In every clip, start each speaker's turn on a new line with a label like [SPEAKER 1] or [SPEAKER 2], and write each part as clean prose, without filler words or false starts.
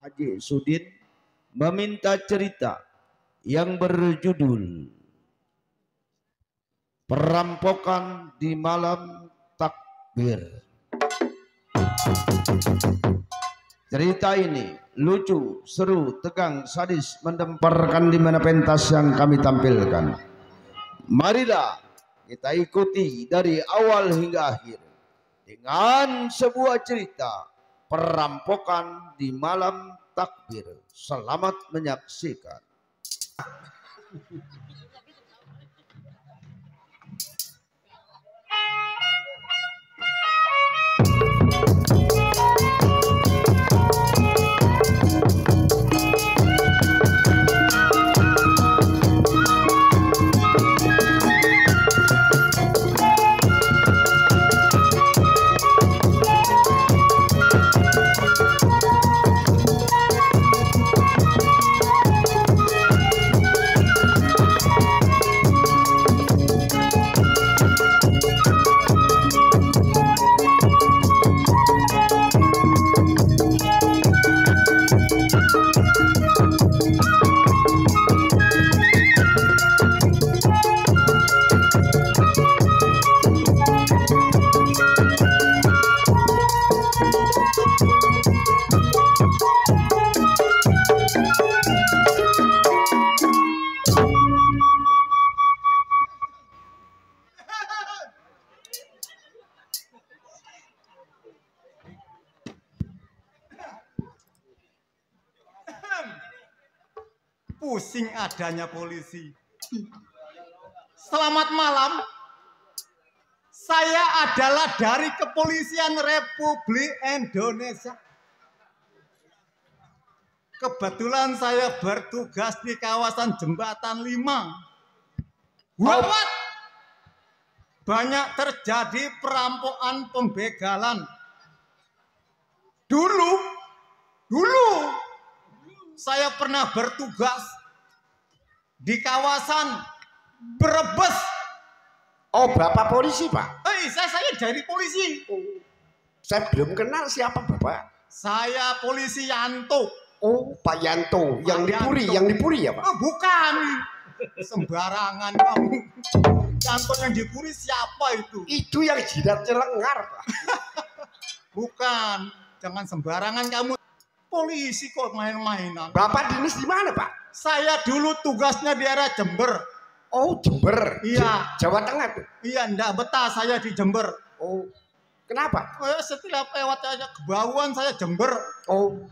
[SPEAKER 1] Haji Sudin meminta cerita yang berjudul Perampokan di Malam Takbir. Cerita ini lucu, seru, tegang, sadis, mendemparkan di mana pentas yang kami tampilkan. Marilah kita ikuti dari awal hingga akhir dengan sebuah cerita perampokan di malam takbir. Selamat menyaksikan.
[SPEAKER 2] Pusing adanya polisi. Selamat malam. Saya adalah dari Kepolisian Republik Indonesia. Kebetulan saya bertugas di kawasan Jembatan 5. Gawat! Banyak terjadi perampokan pembegalan. Dulu saya pernah bertugas di kawasan Brebes.
[SPEAKER 3] Oh, Bapak polisi, Pak?
[SPEAKER 2] Saya dari polisi.
[SPEAKER 3] Saya belum kenal siapa Bapak.
[SPEAKER 2] Saya polisi Yanto.
[SPEAKER 3] Oh, Pak Yanto. Yang di Puri ya, Pak?
[SPEAKER 2] Oh, bukan. Sembarangan kamu. Yanto yang di Puri siapa itu?
[SPEAKER 3] Itu yang jidatnya lengar, Pak.
[SPEAKER 2] Bukan. Jangan sembarangan kamu. Polisi kok main-mainan.
[SPEAKER 3] Bapak dinas di mana, Pak?
[SPEAKER 2] Saya dulu tugasnya di area Jember.
[SPEAKER 3] Oh, Jember.
[SPEAKER 2] Iya.
[SPEAKER 3] Jawa Tengah tuh.
[SPEAKER 2] Iya, ndak betah saya di Jember.
[SPEAKER 3] Oh. Kenapa?
[SPEAKER 2] Setelah lewat aja kebauan saya Jember.
[SPEAKER 3] Oh.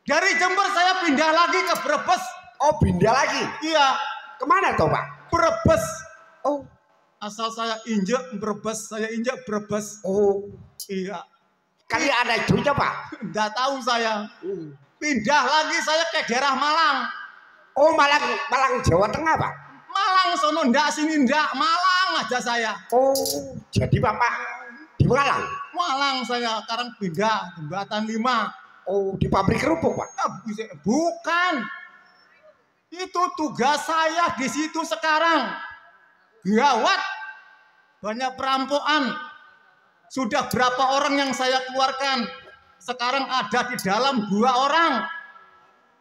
[SPEAKER 2] Dari Jember saya pindah lagi ke Brebes.
[SPEAKER 3] Oh, pindah lagi?
[SPEAKER 2] Iya.
[SPEAKER 3] Kemana toh, Pak?
[SPEAKER 2] Brebes.
[SPEAKER 3] Oh.
[SPEAKER 2] Asal saya injek Brebes, saya injek Brebes.
[SPEAKER 3] Oh.
[SPEAKER 2] Iya.
[SPEAKER 3] Kali ada itunya, Pak?
[SPEAKER 2] Nggak tahu saya. Pindah lagi saya ke daerah Malang.
[SPEAKER 3] Oh, Malang Jawa Tengah, Pak?
[SPEAKER 2] Malang sono ndak sini ndak, Malang aja saya.
[SPEAKER 3] Oh, jadi Bapak di Malang?
[SPEAKER 2] Malang saya sekarang pindah Jembatan 5.
[SPEAKER 3] Oh, di pabrik kerupuk, Pak?
[SPEAKER 2] Bukan. Itu tugas saya di situ sekarang. Gawat. Banyak perampokan. Sudah berapa orang yang saya keluarkan? Sekarang ada di dalam 2 orang.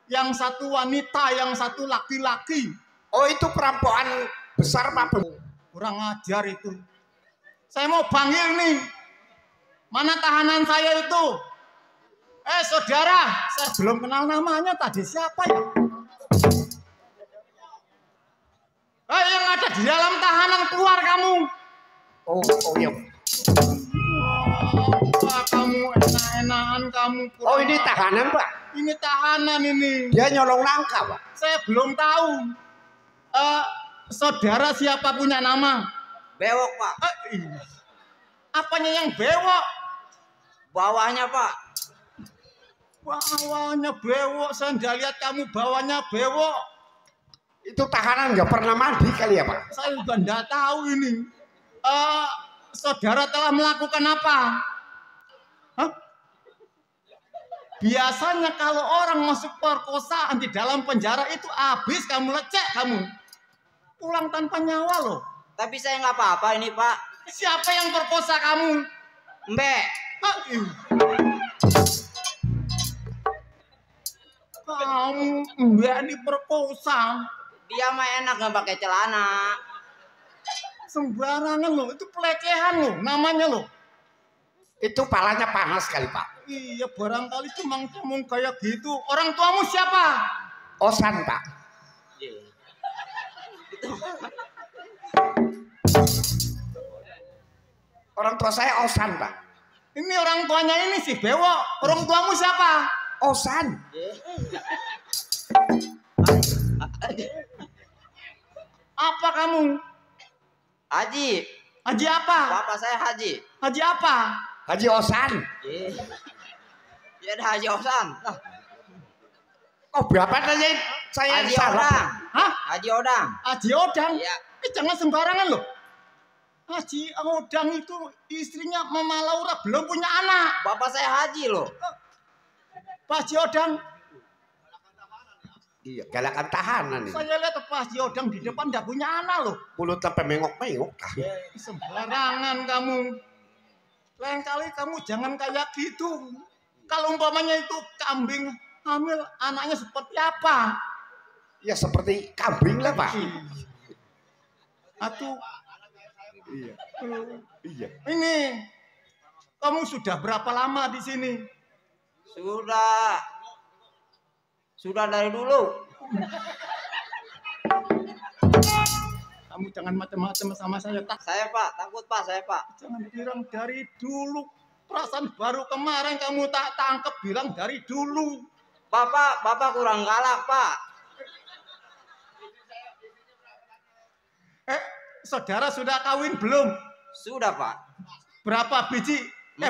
[SPEAKER 2] Yang satu wanita, yang satu laki-laki.
[SPEAKER 3] Oh, itu perampokan besar, Pak?
[SPEAKER 2] Kurang ajar itu. Saya mau panggil nih. Mana tahanan saya itu? Saudara, saya belum kenal namanya tadi. Siapa ya? Yang ada di dalam tahanan, keluar kamu.
[SPEAKER 3] Oh iya.
[SPEAKER 2] Kamu enak-enakan kamu.
[SPEAKER 3] Oh, ini tahanan, Pak?
[SPEAKER 2] Ini tahanan ini.
[SPEAKER 3] Dia nyolong nangka, Pak?
[SPEAKER 2] Saya belum tahu. Saudara siapa punya nama?
[SPEAKER 4] Bewok, Pak.
[SPEAKER 2] Apanya yang bewok?
[SPEAKER 4] Bawahnya, Pak.
[SPEAKER 2] Bawahnya bewok. Saya nggak lihat kamu bawahnya bewok.
[SPEAKER 3] Itu tahanan nggak pernah mandi kali ya, Pak?
[SPEAKER 2] Saya juga nggak tahu ini. Saudara telah melakukan apa? Hah? Biasanya kalau orang masuk perkosaan di dalam penjara itu habis kamu lecek kamu. Pulang tanpa nyawa loh.
[SPEAKER 4] Tapi saya nggak apa-apa ini, Pak.
[SPEAKER 2] Siapa yang perkosa kamu?
[SPEAKER 4] Mbak.
[SPEAKER 2] Kamu mbak diperkosa.
[SPEAKER 4] Dia mah enak nggak pakai celana.
[SPEAKER 2] Sembarangan loh, itu pelecehan loh namanya loh.
[SPEAKER 3] Itu palanya panas kali Pak.
[SPEAKER 2] Iya barangkali cuma kamu kayak gitu. Orang tuamu siapa?
[SPEAKER 3] Osan Pak. Orang tua saya Osan Pak.
[SPEAKER 2] Ini orang tuanya ini si Bewok. Orang tuamu siapa?
[SPEAKER 3] Osan.
[SPEAKER 2] Apa kamu?
[SPEAKER 4] Haji.
[SPEAKER 2] Haji apa?
[SPEAKER 4] Bapak saya Haji.
[SPEAKER 2] Haji apa?
[SPEAKER 3] Haji Osan.
[SPEAKER 4] Dia ada Haji Osan.
[SPEAKER 3] Oh berapa nanya saya
[SPEAKER 4] Haji
[SPEAKER 3] salah?
[SPEAKER 4] Odang.
[SPEAKER 2] Hah?
[SPEAKER 4] Haji Odang.
[SPEAKER 2] Haji Odang?
[SPEAKER 4] Iya.
[SPEAKER 2] Jangan sembarangan loh. Haji Odang itu istrinya Mama Laura belum punya anak.
[SPEAKER 4] Bapak saya Haji loh.
[SPEAKER 2] Pak Haji Odang,
[SPEAKER 3] Iya, galakan tahanan ini.
[SPEAKER 2] saya lihat Pak Haji Odang di depan tidak punya anak loh.
[SPEAKER 3] Mulut sampai mengok-mengok.
[SPEAKER 2] Sembarangan kamu. Lain kali kamu jangan kayak gitu. Kalau umpamanya itu kambing hamil, anaknya seperti apa?
[SPEAKER 3] Ya seperti kambing lah Pak.
[SPEAKER 2] Atau
[SPEAKER 3] Iya. Iya.
[SPEAKER 2] ini kamu sudah berapa lama di sini?
[SPEAKER 4] Sudah dari dulu.
[SPEAKER 2] Kamu jangan macam-macam sama saya.
[SPEAKER 4] Saya Pak, takut Pak, saya Pak.
[SPEAKER 2] Jangan bilang dari dulu. Perasaan baru kemarin kamu tak tangkep bilang dari dulu.
[SPEAKER 4] Bapak kurang galak Pak.
[SPEAKER 2] Saudara sudah kawin belum?
[SPEAKER 4] Sudah Pak.
[SPEAKER 2] Berapa biji?
[SPEAKER 4] 4.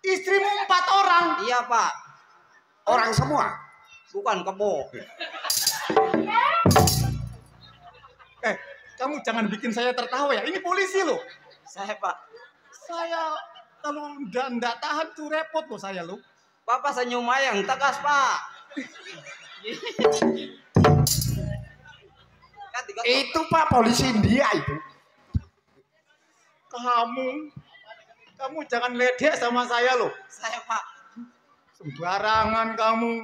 [SPEAKER 2] Istrimu 4 orang.
[SPEAKER 4] Iya Pak.
[SPEAKER 3] Orang semua.
[SPEAKER 4] Bukan kebo.
[SPEAKER 2] Kamu jangan bikin saya tertawa ya. Ini polisi loh.
[SPEAKER 4] Saya Pak.
[SPEAKER 2] Saya kalau udah nggak tahan tuh repot loh saya loh.
[SPEAKER 4] Bapak senyum ayang tegas Pak.
[SPEAKER 3] Itu Pak polisi India itu.
[SPEAKER 2] Kamu jangan ledek sama saya loh.
[SPEAKER 4] Saya Pak.
[SPEAKER 2] Sembarangan kamu.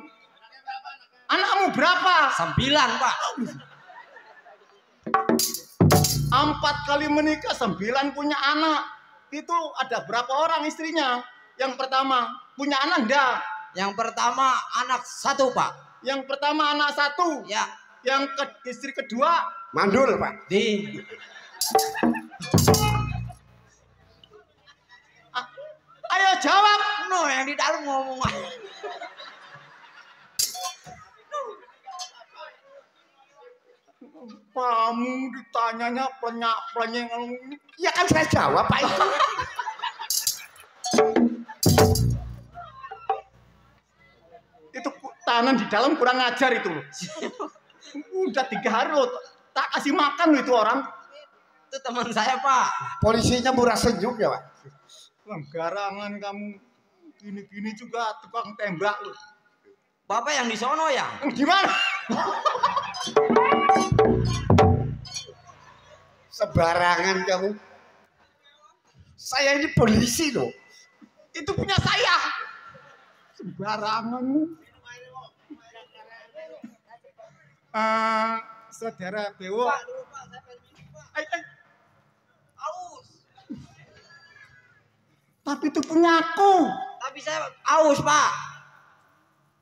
[SPEAKER 2] Anakmu berapa?
[SPEAKER 4] 9 Pak.
[SPEAKER 2] 4 kali menikah, 9 punya anak. Itu ada berapa orang istrinya? Yang pertama punya anak enggak?
[SPEAKER 4] Yang pertama anak 1 Pak.
[SPEAKER 2] Yang pertama anak 1.
[SPEAKER 4] Ya.
[SPEAKER 2] Yang istri kedua
[SPEAKER 3] Mandul Pak.
[SPEAKER 2] ayo jawab.
[SPEAKER 4] No, yang di dalam ngomong.
[SPEAKER 2] Kamu ditanyanya pelenyak-pelenyeng.
[SPEAKER 3] Ya kan saya jawab Pak itu.
[SPEAKER 2] Itu tahanan di dalam kurang ajar itu loh. Udah 3 hari loh. Tak kasih makan loh itu orang.
[SPEAKER 4] Itu teman saya Pak.
[SPEAKER 3] Polisinya murah senyum ya Pak.
[SPEAKER 2] Garangan kamu. Gini-gini juga tukang tembak loh.
[SPEAKER 4] Bapak yang di sono ya?
[SPEAKER 2] Gimana?
[SPEAKER 3] Sebarangan kamu. Saya ini polisi loh.
[SPEAKER 2] Itu punya saya. Sembarangan. Saudara Bewo.
[SPEAKER 4] Pak, dulu Pak, saya pengen minum Pak. Aus.
[SPEAKER 2] Tapi itu punyaku.
[SPEAKER 4] Tapi saya aus Pak.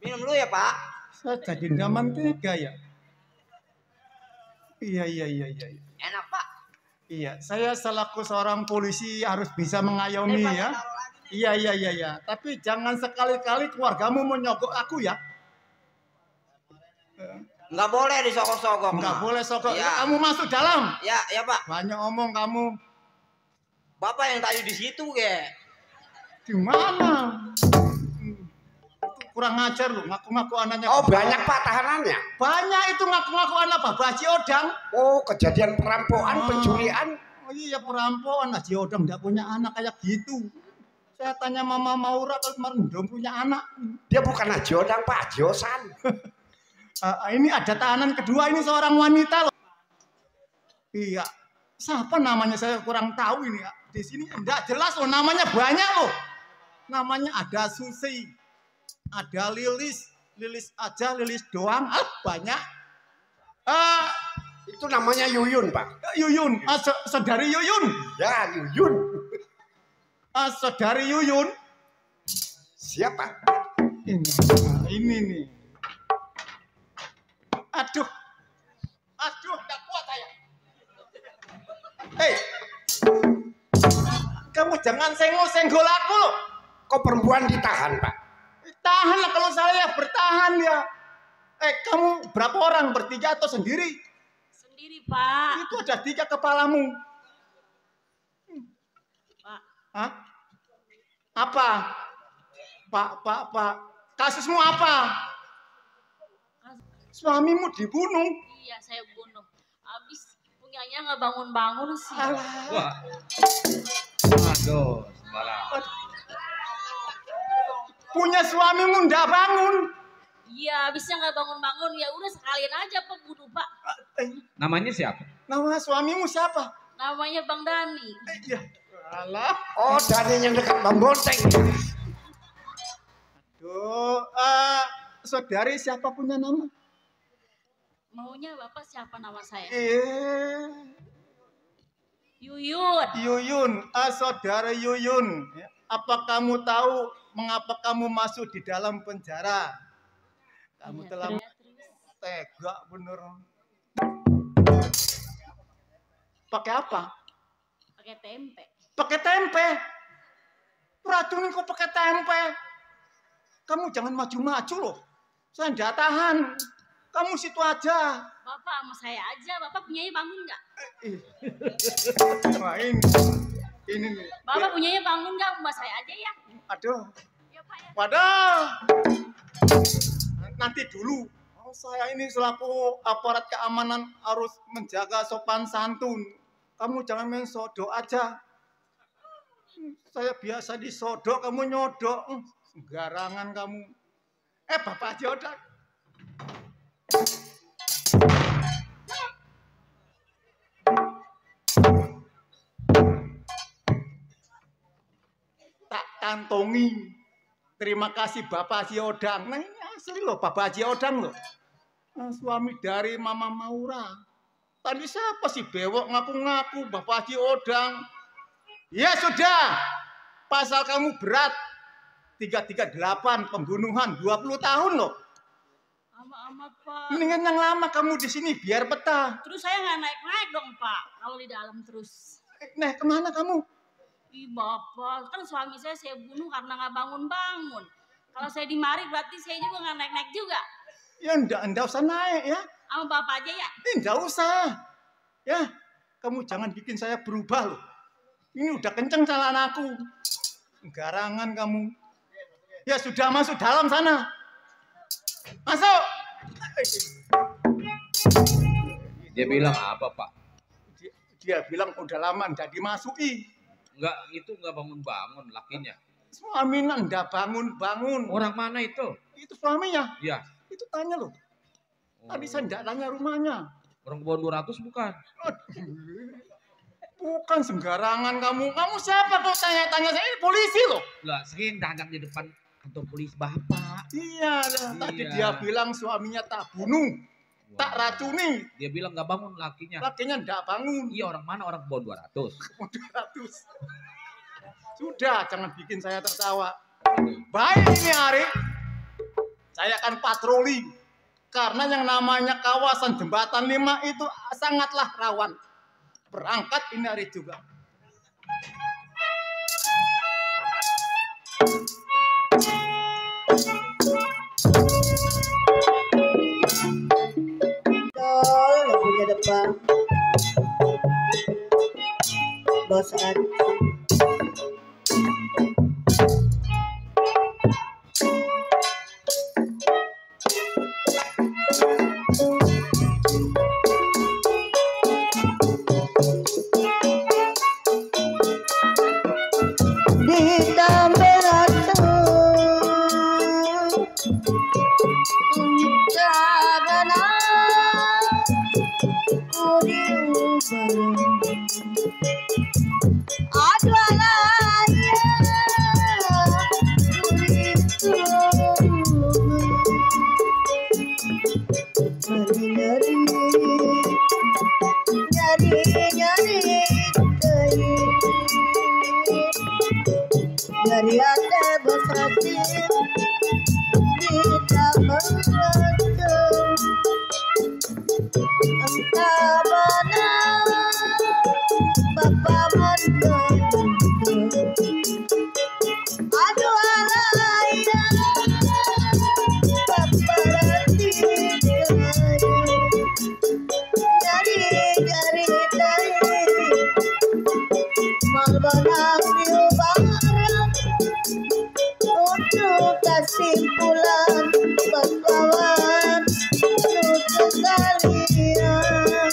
[SPEAKER 4] Minum dulu ya Pak.
[SPEAKER 2] Saya jadi nyaman 3 ya. Iya.
[SPEAKER 4] Enak Pak.
[SPEAKER 2] Iya, saya selaku seorang polisi harus bisa mengayomi
[SPEAKER 4] Pak,
[SPEAKER 2] ya.
[SPEAKER 4] taruh lagi nih.
[SPEAKER 2] Iya. Tapi jangan sekali-kali keluargamu menyogok aku ya.
[SPEAKER 4] Nggak boleh disogok-sogok.
[SPEAKER 2] Enggak
[SPEAKER 4] Mak.
[SPEAKER 2] boleh sogok.
[SPEAKER 4] Ya.
[SPEAKER 2] Kamu masuk dalam.
[SPEAKER 4] Ya Pak.
[SPEAKER 2] Banyak omong kamu.
[SPEAKER 4] Bapak yang tadi di situ ge.
[SPEAKER 2] Di mana? Itu kurang ajar loh, ngaku-ngaku anaknya.
[SPEAKER 3] Oh banyak Pak tahanannya.
[SPEAKER 2] Banyak itu ngaku-ngaku anak Bapak Haji Odang.
[SPEAKER 3] Oh kejadian perampokan, pencurian.
[SPEAKER 2] Oh iya perampokan, Haji Odang enggak punya anak kayak gitu. Saya tanya Mama Maura kalau kemarin belum punya anak.
[SPEAKER 3] Dia bukan Haji Odang Pak, Haji Osan.
[SPEAKER 2] Ini ada tahanan kedua, ini seorang wanita loh. Iya. Siapa namanya saya kurang tahu ini ya. Di sini enggak jelas loh, namanya banyak loh. Namanya ada Susi. Ada Lilis, Lilis aja, Lilis doang, banyak.
[SPEAKER 3] Itu namanya Yuyun, Pak.
[SPEAKER 2] Yuyun, saudari Yuyun.
[SPEAKER 3] Ya, Yuyun.
[SPEAKER 2] Saudari Yuyun.
[SPEAKER 3] Siapa?
[SPEAKER 2] Ini nih. Aduh, nggak kuat saya. Hei, kamu jangan senggol-senggol aku loh.
[SPEAKER 3] Kok perempuan ditahan, Pak?
[SPEAKER 2] Tahan lah kalau saya bertahan ya. Kamu berapa orang? Bertiga atau sendiri?
[SPEAKER 5] Sendiri, Pak.
[SPEAKER 2] Itu ada 3 kepalamu.
[SPEAKER 5] Pak.
[SPEAKER 2] Hah? Apa? Pak. Kasusmu apa? Suamimu dibunuh.
[SPEAKER 5] Iya, saya bunuh. Habis punyanya nggak bangun-bangun sih.
[SPEAKER 6] Wah. Aduh, sembarang.
[SPEAKER 2] Punya suamimu ndak bangun.
[SPEAKER 5] Iya, habisnya nggak bangun-bangun. Ya udah sekalian aja pembunuh, Pak.
[SPEAKER 6] Namanya siapa?
[SPEAKER 2] Nama suamimu siapa?
[SPEAKER 5] Namanya Bang Dani.
[SPEAKER 2] Ya. Alah.
[SPEAKER 3] Oh, Dani yang dekat Bang Bonteng.
[SPEAKER 2] Duh, saudari siapa punya nama?
[SPEAKER 5] Maunya Bapak siapa nama saya?
[SPEAKER 2] Yuyun. Yuyun, saudara Yuyun. Apa kamu tahu mengapa kamu masuk di dalam penjara? Kamu
[SPEAKER 5] Ya,
[SPEAKER 2] telah
[SPEAKER 5] terus.
[SPEAKER 2] tega bener. Pakai apa?
[SPEAKER 5] Pakai tempe.
[SPEAKER 2] Pakai tempe. Racuni kok pakai tempe. Kamu jangan maju-maju loh. Saya nggak tahan. Kamu situ aja.
[SPEAKER 5] Bapak sama saya aja. Bapak punyanya bangun nggak?
[SPEAKER 2] Wah, ini nih.
[SPEAKER 5] Bapak punyanya bangun nggak? Mbak saya aja ya.
[SPEAKER 2] Aduh.
[SPEAKER 5] Ya, Pak ya.
[SPEAKER 2] Waduh. Nanti dulu. Saya ini selaku aparat keamanan harus menjaga sopan santun. Kamu jangan main sodok aja. Saya biasa disodok, kamu nyodok. Garangan kamu. Bapak aja udah. Tak kantongi. Terima kasih Bapak Haji Odang. Nah ini asli loh Bapak Haji Odang loh. Suami dari Mama Maura. Tadi siapa sih bewok ngaku-ngaku Bapak Haji Odang? Ya sudah. Pasal kamu berat. 338 pembunuhan 20 tahun loh.
[SPEAKER 5] Amat-amat, Pak.
[SPEAKER 2] Mendingan yang lama kamu di sini biar betah.
[SPEAKER 5] Terus saya nggak naik-naik dong, Pak. Kalau di dalam terus.
[SPEAKER 2] Nah, kemana kamu?
[SPEAKER 5] Ih, Bapak. Kan suami saya bunuh karena nggak bangun-bangun. Kalau saya dimari berarti saya juga nggak naik-naik juga.
[SPEAKER 2] Ya enggak usah naik ya.
[SPEAKER 5] Sama Bapak aja ya.
[SPEAKER 2] Enggak usah. Ya, kamu jangan bikin saya berubah loh. Ini udah kenceng jalan aku. Garangan kamu. Ya sudah masuk dalam sana. Masuk.
[SPEAKER 6] Dia bilang apa, Pak?
[SPEAKER 2] Dia bilang udah lama enggak dimasuki.
[SPEAKER 6] Enggak, itu enggak bangun-bangun lakinya.
[SPEAKER 2] Suaminya enggak bangun-bangun.
[SPEAKER 6] Orang mana itu?
[SPEAKER 2] Itu suaminya.
[SPEAKER 6] Iya.
[SPEAKER 2] Itu tanya loh. Tadi saya enggak tanya rumahnya.
[SPEAKER 6] Orang kebun 200 bukan?
[SPEAKER 2] Bukan sembarangan kamu. Kamu siapa kok tanya-tanya saya? Ini polisi loh.
[SPEAKER 6] Lah, saya dagang di depan kantor polisi Bapak.
[SPEAKER 2] Iya, tadi
[SPEAKER 6] Iya.
[SPEAKER 2] dia bilang suaminya tak bunuh, tak racuni.
[SPEAKER 6] Dia bilang nggak bangun lakinya.
[SPEAKER 2] Lakinya enggak bangun.
[SPEAKER 6] Iya, orang mana? Orang kebun 200.
[SPEAKER 2] 200. Sudah, jangan bikin saya tertawa. Baik ini Ari. Saya akan patroli. Karena yang namanya kawasan Jembatan 5 itu sangatlah rawan. Berangkat ini Ari juga.
[SPEAKER 7] Yang punya depan bos Adi. Ditambah ratu Jagana Adwalaya Kuriku bulan berkawan nutu kalian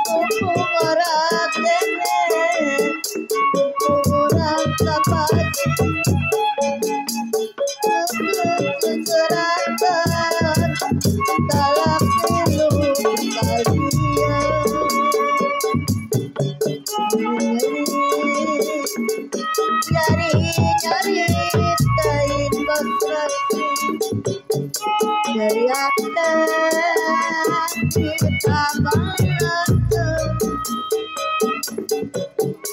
[SPEAKER 7] kumpul orang kene kumpul orang kapan keseratan dalam pilu kalian nyari tain kontraksi dari hati kita banget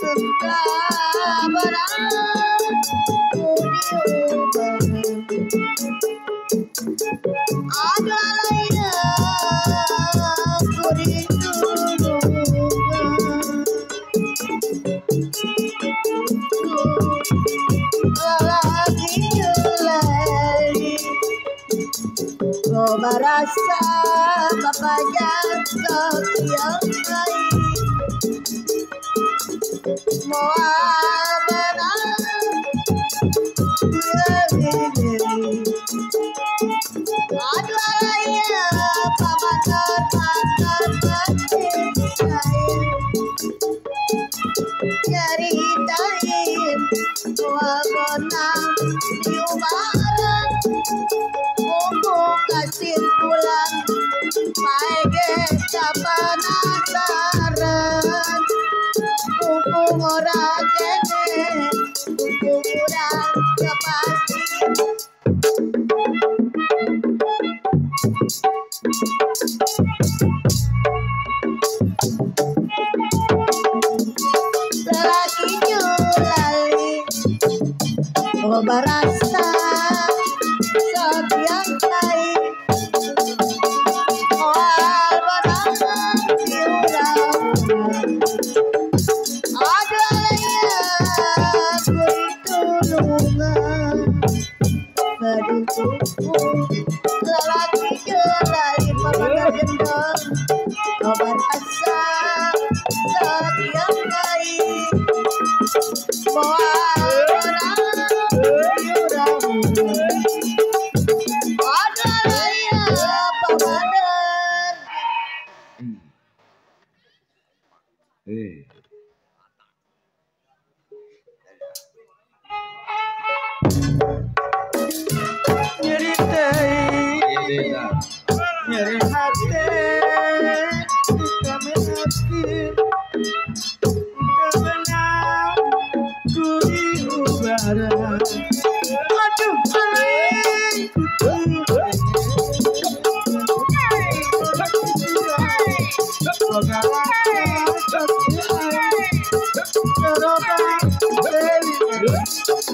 [SPEAKER 7] kebaran ada lainnya merasa papanya yang lain mau benar ada ya pamantar ceritain tua benang diumaran kesimpulan paege penasaran hukum orang kene hukum orang kepasti lagi nyulali oh barasa yang lain oh barang diurang ada yang bertulungan berdukung lelaki jelali pamangan gendong oh barasa yang lain oh
[SPEAKER 8] nyeri hati kita mengerti kebenar ku diubara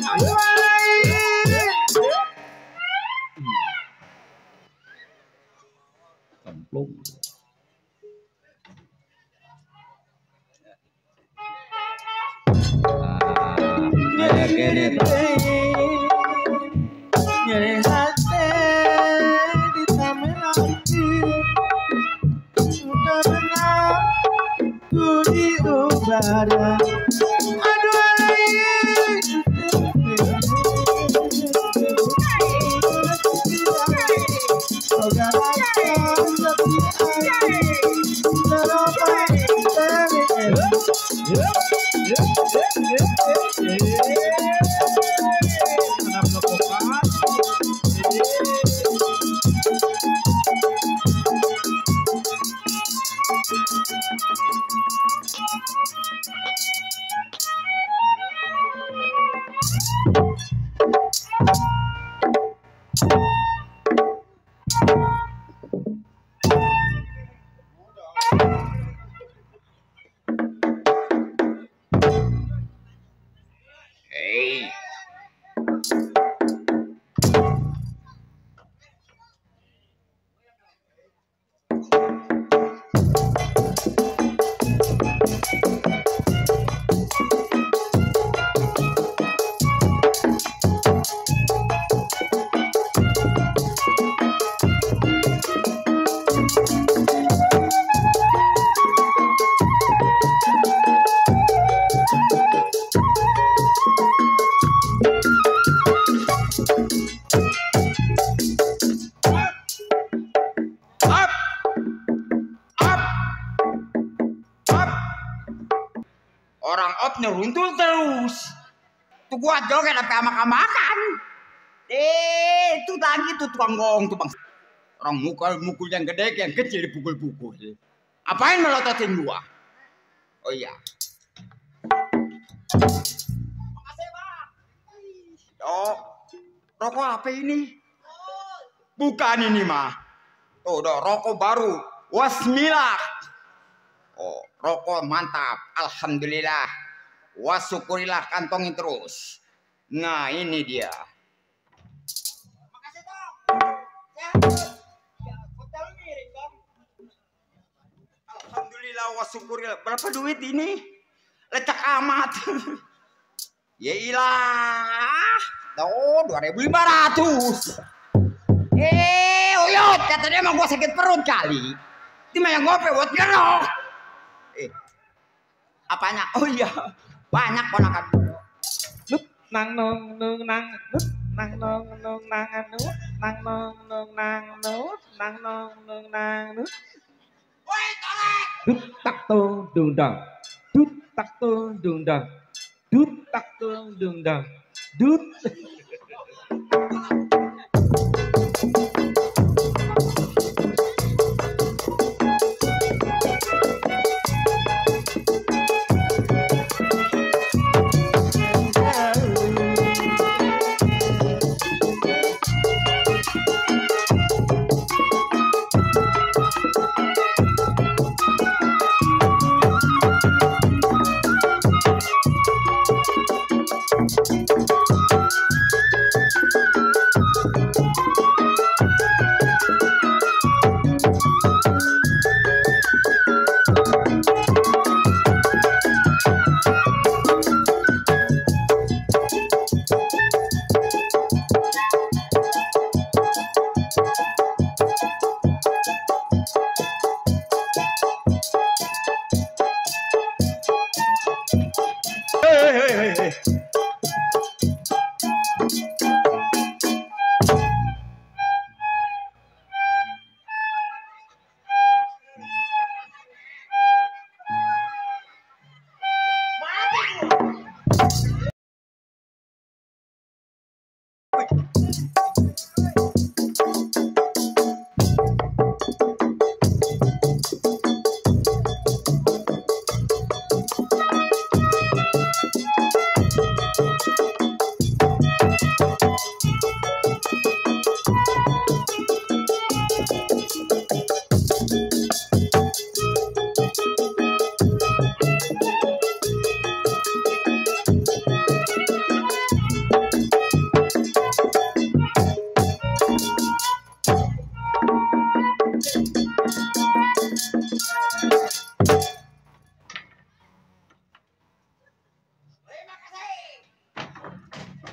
[SPEAKER 8] aduh
[SPEAKER 6] Templung.
[SPEAKER 8] nyeri hati ditambah lagi udah benar ku diubara aduh
[SPEAKER 4] nyeruntul terus. Tuh gua joget sampai makan. Itu lagi tuh tukang gong tuh bang. Orang mukul yang gede yang kecil dipukul-pukul. Apain melototin gua? Oh iya. Makasih bang. Oh, rokok apa ini? Bukan ini mah. Tuh udah rokok baru. Wasmillah. Oh, rokok mantap. Alhamdulillah. Wasyukurilah, kantongin terus. Nah ini dia. Makasih Bang. Alhamdulillah wasyukurilah. Berapa duit ini? Lecak amat. Ya ilah. Oh 2.500. Uyut, katanya emang gua sakit perut kali. Ini mah yang ngope buat ngerok. Apanya? Oh iya. Banyak ponakan
[SPEAKER 8] nang nong nong nang nang nong nong nang anu nang nong nong nang nu nang nong nong nang nu.
[SPEAKER 4] Woi tolek.
[SPEAKER 8] Dut tak tung dung dang. Dut tak tung dung dang. Dut tak tung dung dang. Dut.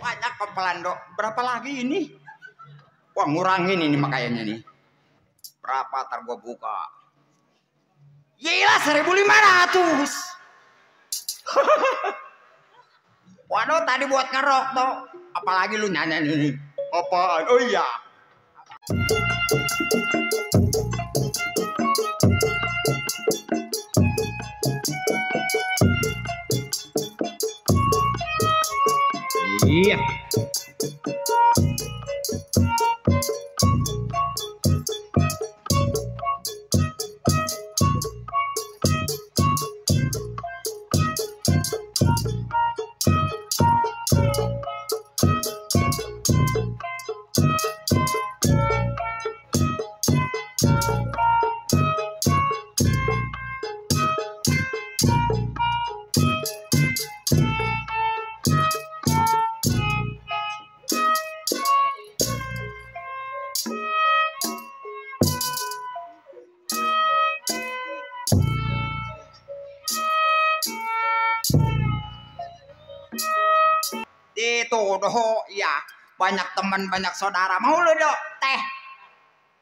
[SPEAKER 4] Banyak pelando. Berapa lagi ini? Wah ngurangin ini makanya nih. Berapa ntar gua buka? Gila 1.500. Waduh tadi buat ngerok tuh. Apalagi lu nyanyiin ini. Apaan? Oh iya.
[SPEAKER 6] Iya.
[SPEAKER 4] Itu doh, ya banyak teman banyak saudara. Mau lu dok teh?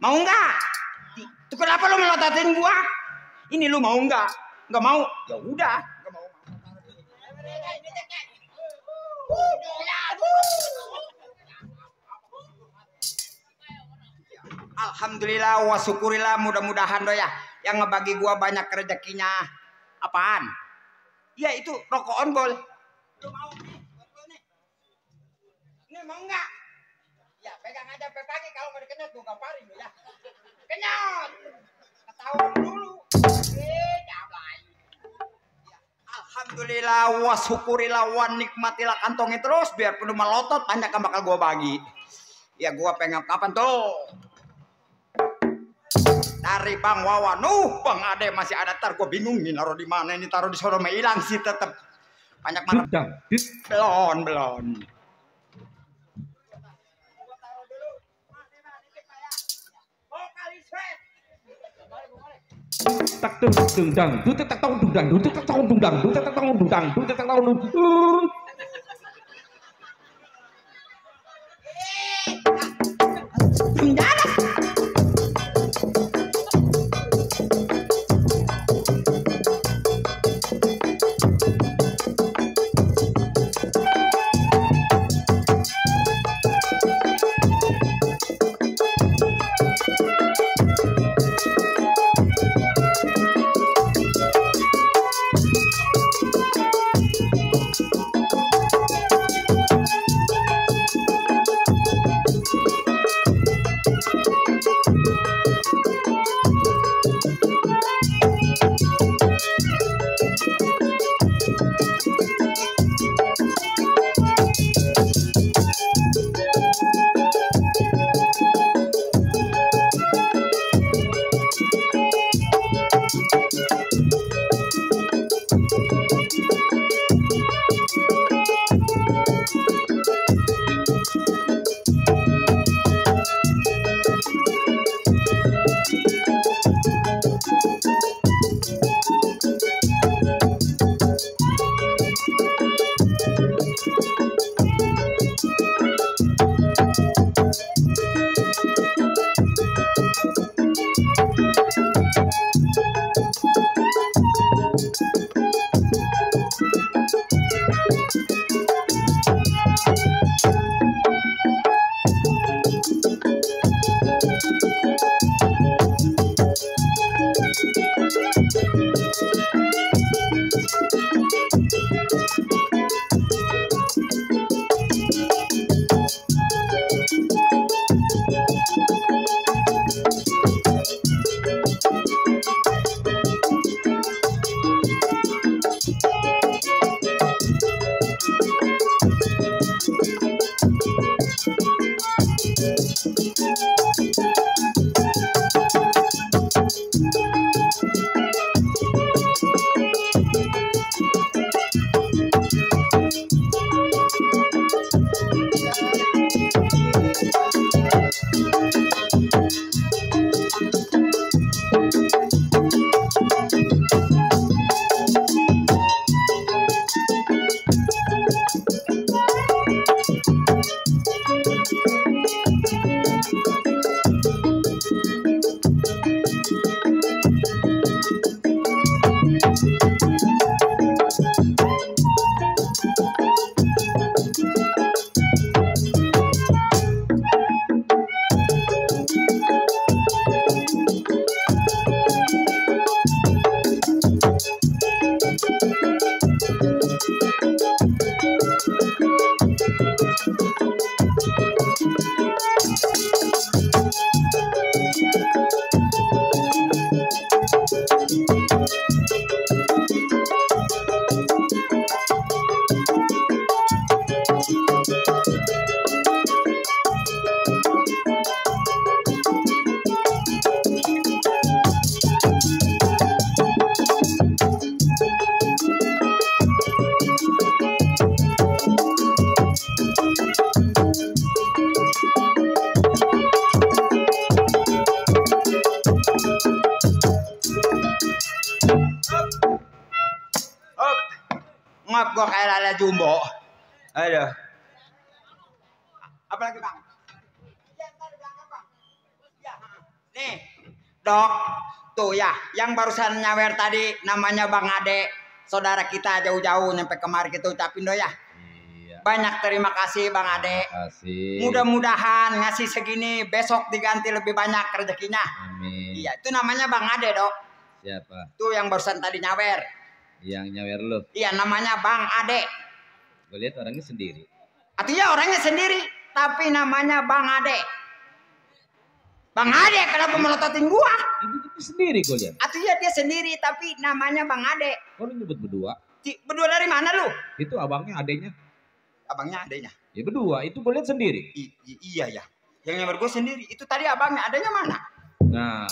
[SPEAKER 4] Mau nggak? Itu kenapa lu melototin gua? Ini lu mau nggak? Nggak mau? Ya udah, nggak mau. Alhamdulillah wa syukurillah, mudah-mudahan do ya yang ngebagi gua banyak rezekinya. Apaan? Ya itu rokok on bol. Lu mau nih? Ini mau enggak? Ya pegang aja sampai pagi kalau nggak dikenyot gue gamparin lu ya. Kenyot. Ketahuan dulu. Jablay. Ya, alhamdulillah wa syukurillah wa nikmatilah kantongi terus biar penuh melotot banyak yang bakal gue bagi. Ya gue pengen kapan tuh? Dari Bang Wawan, Bang Ade masih ada, tar gue bingung nih naruh di mana ini, taruh di sono mah hilang sih tetep banyak mana. Belon.
[SPEAKER 8] Tak dundang, tak tahu dundang, tak tahu dundang, tak tahu dundang, tak tahu dundang.
[SPEAKER 4] Ngap gua kayak lala jumbo. Aduh. Apa lagi bang? Nih, dok, tuh ya, yang barusan nyawer tadi namanya Bang Ade, saudara kita jauh-jauh nyampe kemari kita ucapin do ya.
[SPEAKER 9] Iya.
[SPEAKER 4] Banyak terima kasih Bang Ade.
[SPEAKER 9] Kasih.
[SPEAKER 4] Mudah-mudahan ngasih segini besok diganti lebih banyak rezekinya.
[SPEAKER 9] Amin.
[SPEAKER 4] Iya, itu namanya Bang Ade dok.
[SPEAKER 9] Siapa?
[SPEAKER 4] Tuh yang barusan tadi nyawer.
[SPEAKER 6] Yang nyawer lu.
[SPEAKER 4] Iya, namanya Bang Ade.
[SPEAKER 6] Gue lihat orangnya sendiri.
[SPEAKER 4] Artinya orangnya sendiri, tapi namanya Bang Ade. Bang Ade kenapa melototin gua?
[SPEAKER 6] Itu sendiri gue lihat.
[SPEAKER 4] Artinya dia sendiri, tapi namanya Bang Ade.
[SPEAKER 6] Kok lu nyebut berdua?
[SPEAKER 4] Berdua dari mana lu?
[SPEAKER 6] Itu abangnya adenya.
[SPEAKER 4] Abangnya adenya.
[SPEAKER 6] Ya berdua, itu gue lihat sendiri.
[SPEAKER 4] Iya ya. Yang nyawer gua sendiri, itu tadi abangnya, adenya mana?
[SPEAKER 6] Nah.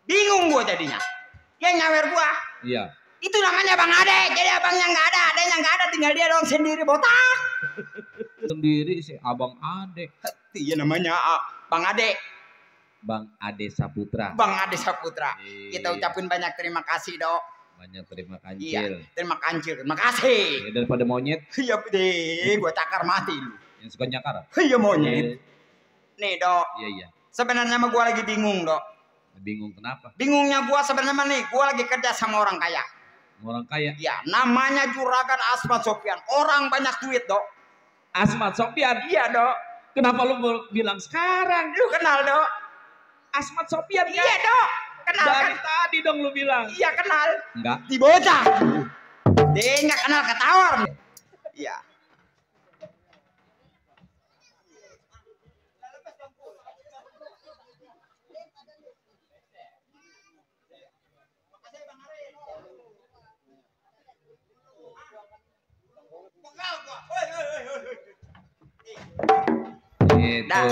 [SPEAKER 4] Bingung gua jadinya. Yang nyawer gua.
[SPEAKER 6] Iya.
[SPEAKER 4] Itu namanya Bang Ade. Jadi abangnya nggak ada, adenya nggak ada, tinggal dia doang sendiri botak.
[SPEAKER 6] Sendiri si Abang Ade.
[SPEAKER 4] Iya namanya Bang Ade.
[SPEAKER 6] Bang Ade Saputra.
[SPEAKER 4] Bang Ade Saputra.
[SPEAKER 6] Iya.
[SPEAKER 4] Kita ucapin banyak terima kasih, Dok.
[SPEAKER 6] Banyak terima kancil.
[SPEAKER 4] Iya, terima kancil. Terima kasih.
[SPEAKER 6] Ya, daripada monyet
[SPEAKER 4] Iya, deh, gua cakar mati lu.
[SPEAKER 6] yang suka nyakar.
[SPEAKER 4] Iya monyet. Nih, Dok.
[SPEAKER 6] Iya iya.
[SPEAKER 4] Sebenarnya mah gua lagi bingung, Dok.
[SPEAKER 6] Bingung kenapa?
[SPEAKER 4] Bingungnya gua sebenarnya mah nih, gua lagi kerja sama orang kaya.
[SPEAKER 6] Orang kaya.
[SPEAKER 4] Iya, namanya Juragan Asmat Sopyan. Orang banyak duit, Dok.
[SPEAKER 6] Asmat Sopyan.
[SPEAKER 4] Iya, Dok.
[SPEAKER 6] Kenapa lu bilang sekarang?
[SPEAKER 4] Lu kenal, Dok?
[SPEAKER 6] Asmat Sopyan kan?
[SPEAKER 4] Iya, Dok. Kenal
[SPEAKER 6] Dari
[SPEAKER 4] kan?
[SPEAKER 6] tadi dong lu bilang.
[SPEAKER 4] Iya, kenal.
[SPEAKER 6] Enggak.
[SPEAKER 4] Di bocah. Dia nggak kenal ketawar. Iya.
[SPEAKER 6] Itu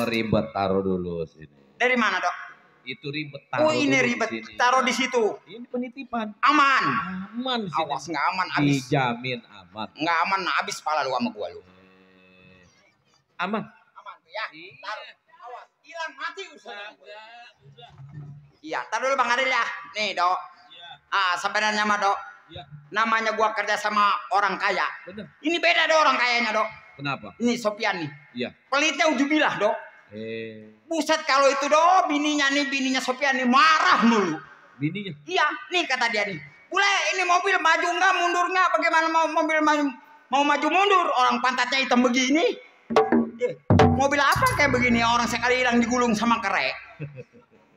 [SPEAKER 6] ribet, taruh dulu sini.
[SPEAKER 4] Dari mana, Dok?
[SPEAKER 6] Itu ribet, taruh
[SPEAKER 4] Oh, ini
[SPEAKER 6] dulu
[SPEAKER 4] ribet.
[SPEAKER 6] di sini.
[SPEAKER 4] Taruh di situ.
[SPEAKER 6] Ini penitipan.
[SPEAKER 4] Aman.
[SPEAKER 6] Aman sini.
[SPEAKER 4] Awas nggak aman habis.
[SPEAKER 6] Dijamin aman.
[SPEAKER 4] Nggak aman habis pala lu sama gua lu.
[SPEAKER 6] Aman.
[SPEAKER 4] Aman tuh ya.
[SPEAKER 6] Iya.
[SPEAKER 4] Taruh. Awas. Hilang mati usaha. Iya, taruh dulu Bang Adil ya. Nih, Dok.
[SPEAKER 6] Iya.
[SPEAKER 4] Sebenarnya mah, Dok.
[SPEAKER 6] Iya.
[SPEAKER 4] Namanya gua kerja sama orang kaya.
[SPEAKER 6] Bener.
[SPEAKER 4] Ini beda dong orang kayanya, Dok.
[SPEAKER 6] Kenapa?
[SPEAKER 4] Ini Sopyan nih.
[SPEAKER 6] Iya.
[SPEAKER 4] Pelitnya ujubilah, Dok. Buset kalau itu, Dok, bininya Sopyan nih marah mulu.
[SPEAKER 6] Bininya?
[SPEAKER 4] Iya, nih kata dia nih. Bule, ini mobil maju nggak, mundur nggak? Bagaimana mau mobil mau maju mundur? Orang pantatnya hitam begini. Mobil apa kayak begini? Orang sekali hilang digulung sama kerek.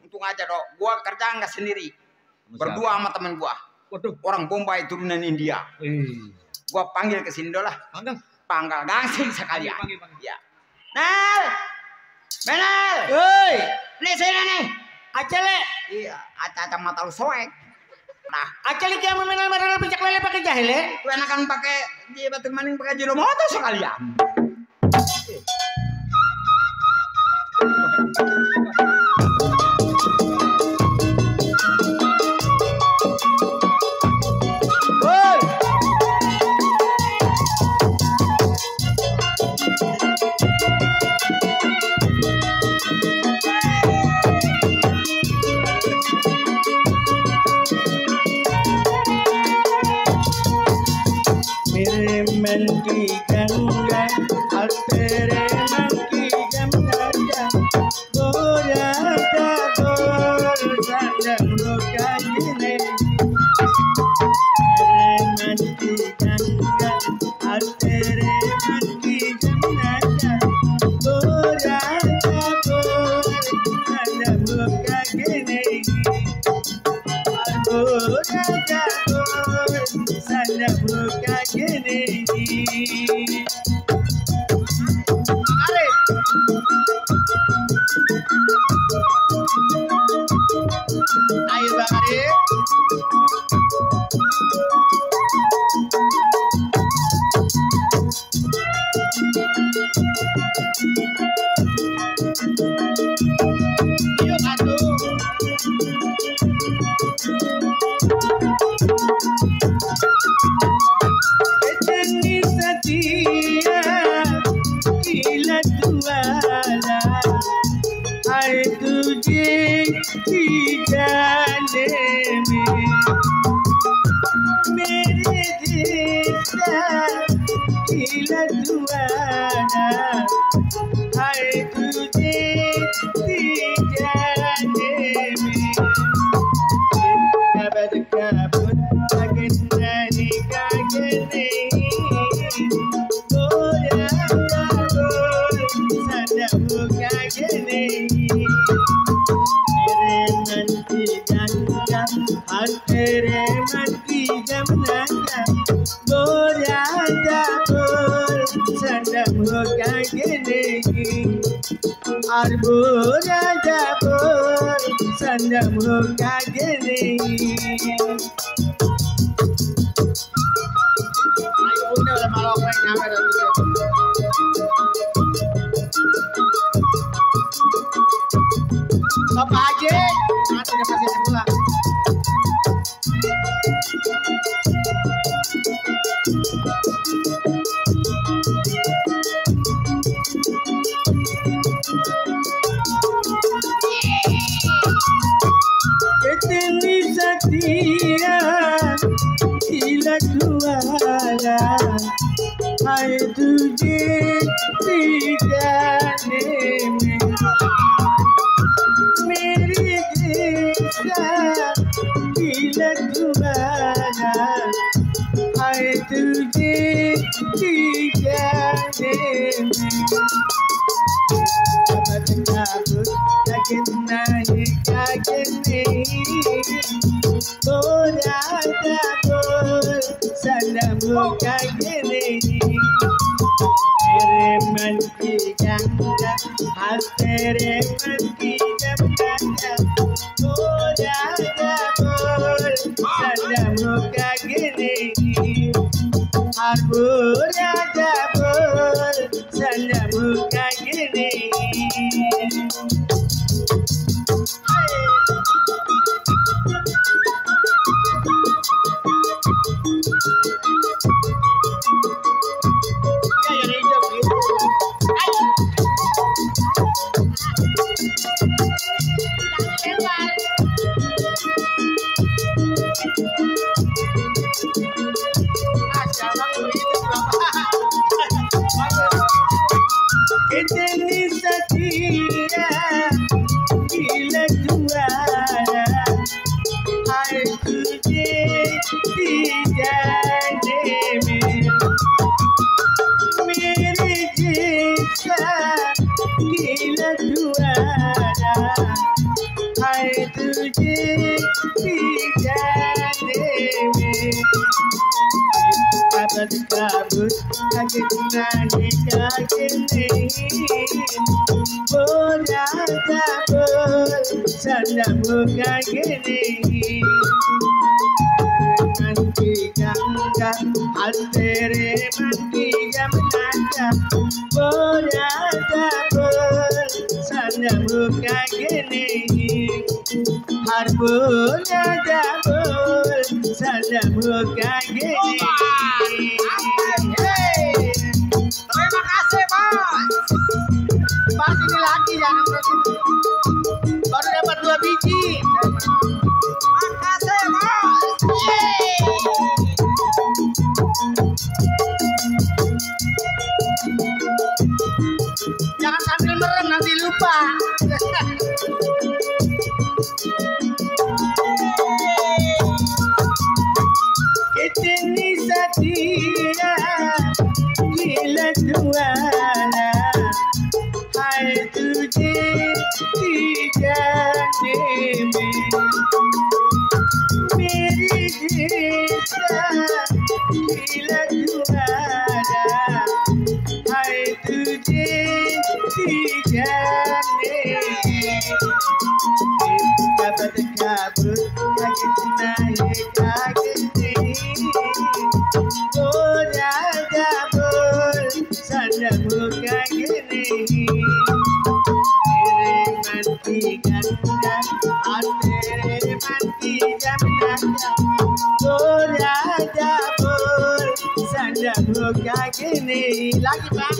[SPEAKER 4] Untung aja, Dok. Gua kerja nggak sendiri. Berdua sama temen gua.
[SPEAKER 6] Waduh.
[SPEAKER 4] Orang Bombay turunan India. Gua panggil ke sini dolah. Panggal gangsing sekalian.
[SPEAKER 6] Panggil.
[SPEAKER 4] Ya. Nel. Benel.
[SPEAKER 7] Hei,
[SPEAKER 4] Nih sini nih.
[SPEAKER 7] acele.
[SPEAKER 4] Iya, aca mata lu soek. Nah,
[SPEAKER 7] Acele dia memenal memenal pijak lele pakai jahile.
[SPEAKER 4] lu enakan pakai di batu maning pakai jilo motor sekalian.
[SPEAKER 7] Hei, मेरे मन की गंगा और तेरे मन की गंगा गोरा गोर संगम रोका गिने मेरे मन की गंगा और तेरे मन की गंगा गोरा गोर संगम रोका गिने गोरा गोर संगम रोका गिने ayo Bang Ari. Yuk atuh. इतनी सतिया किला तुम्हारा आए तुझे की जाने में मेरे देश का किला तुम्हारा आए तुझे की जाने में kabut kabut makin dari kagene goya kabut sadamu kagene mere nanti jangka Arbora Jabor Sandamu Kageni. Ayo bunda udah malah main nyampe nanti. Bapak aja, atau udah pasti pulang. Keteni setia Ila duara Hai tujhe dikane Meri desa Ila duara Hai tujhe dikane Kabar kabut kaget nahi kaget Bora dabur salamu kagene Mere man ki ganga hat tere man ki ganga Bora dabur salamu kagene Har bora dabur salamu kagene Keteni setia Gila juara Hai tujhe dijane Mere jesa Gila juara Hai tujhe dijane Kabar kabut kaget nahi kagene Bora dabur salamu kagene Manki ganga altere manki gamnata Bora dabur salamu kagene Har bora dabur salamu kagene.
[SPEAKER 4] Terima kasih, Bos.
[SPEAKER 7] Pas ini lagi jangan baru dapat 2 biji.
[SPEAKER 4] Makasih, Bos.
[SPEAKER 7] Jangan sambil merem nanti lupa. Keteni setia gila juara Hai tujhe dijane Meri desa gila juara Hai tujhe dijane Kabar kabut kaget nahi kagene Bora dabur salamu kagene Mere manti ganga atere manti jamnata Bora dabur salamu kagene. Lagi Pak.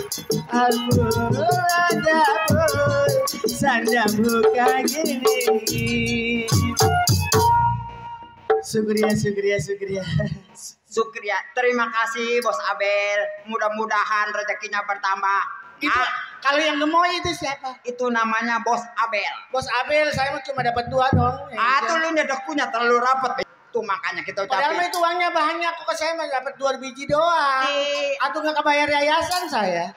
[SPEAKER 7] Bora dabur salamu kagene. Sukriya.
[SPEAKER 4] Sukriya, terima kasih Bos Abel. Mudah-mudahan rezekinya bertambah.
[SPEAKER 7] Itu kalau yang gemoy itu siapa?
[SPEAKER 4] Itu namanya Bos Abel.
[SPEAKER 7] Bos Abel, saya mah cuma dapat 2 dong.
[SPEAKER 4] Tuh lu nyedekunya terlalu rapat. Itu makanya kita
[SPEAKER 7] Padahal mah
[SPEAKER 4] ucapin.
[SPEAKER 7] itu uangnya banyak kok, saya mah dapat 2 biji doang. Atau nggak kebayar yayasan saya?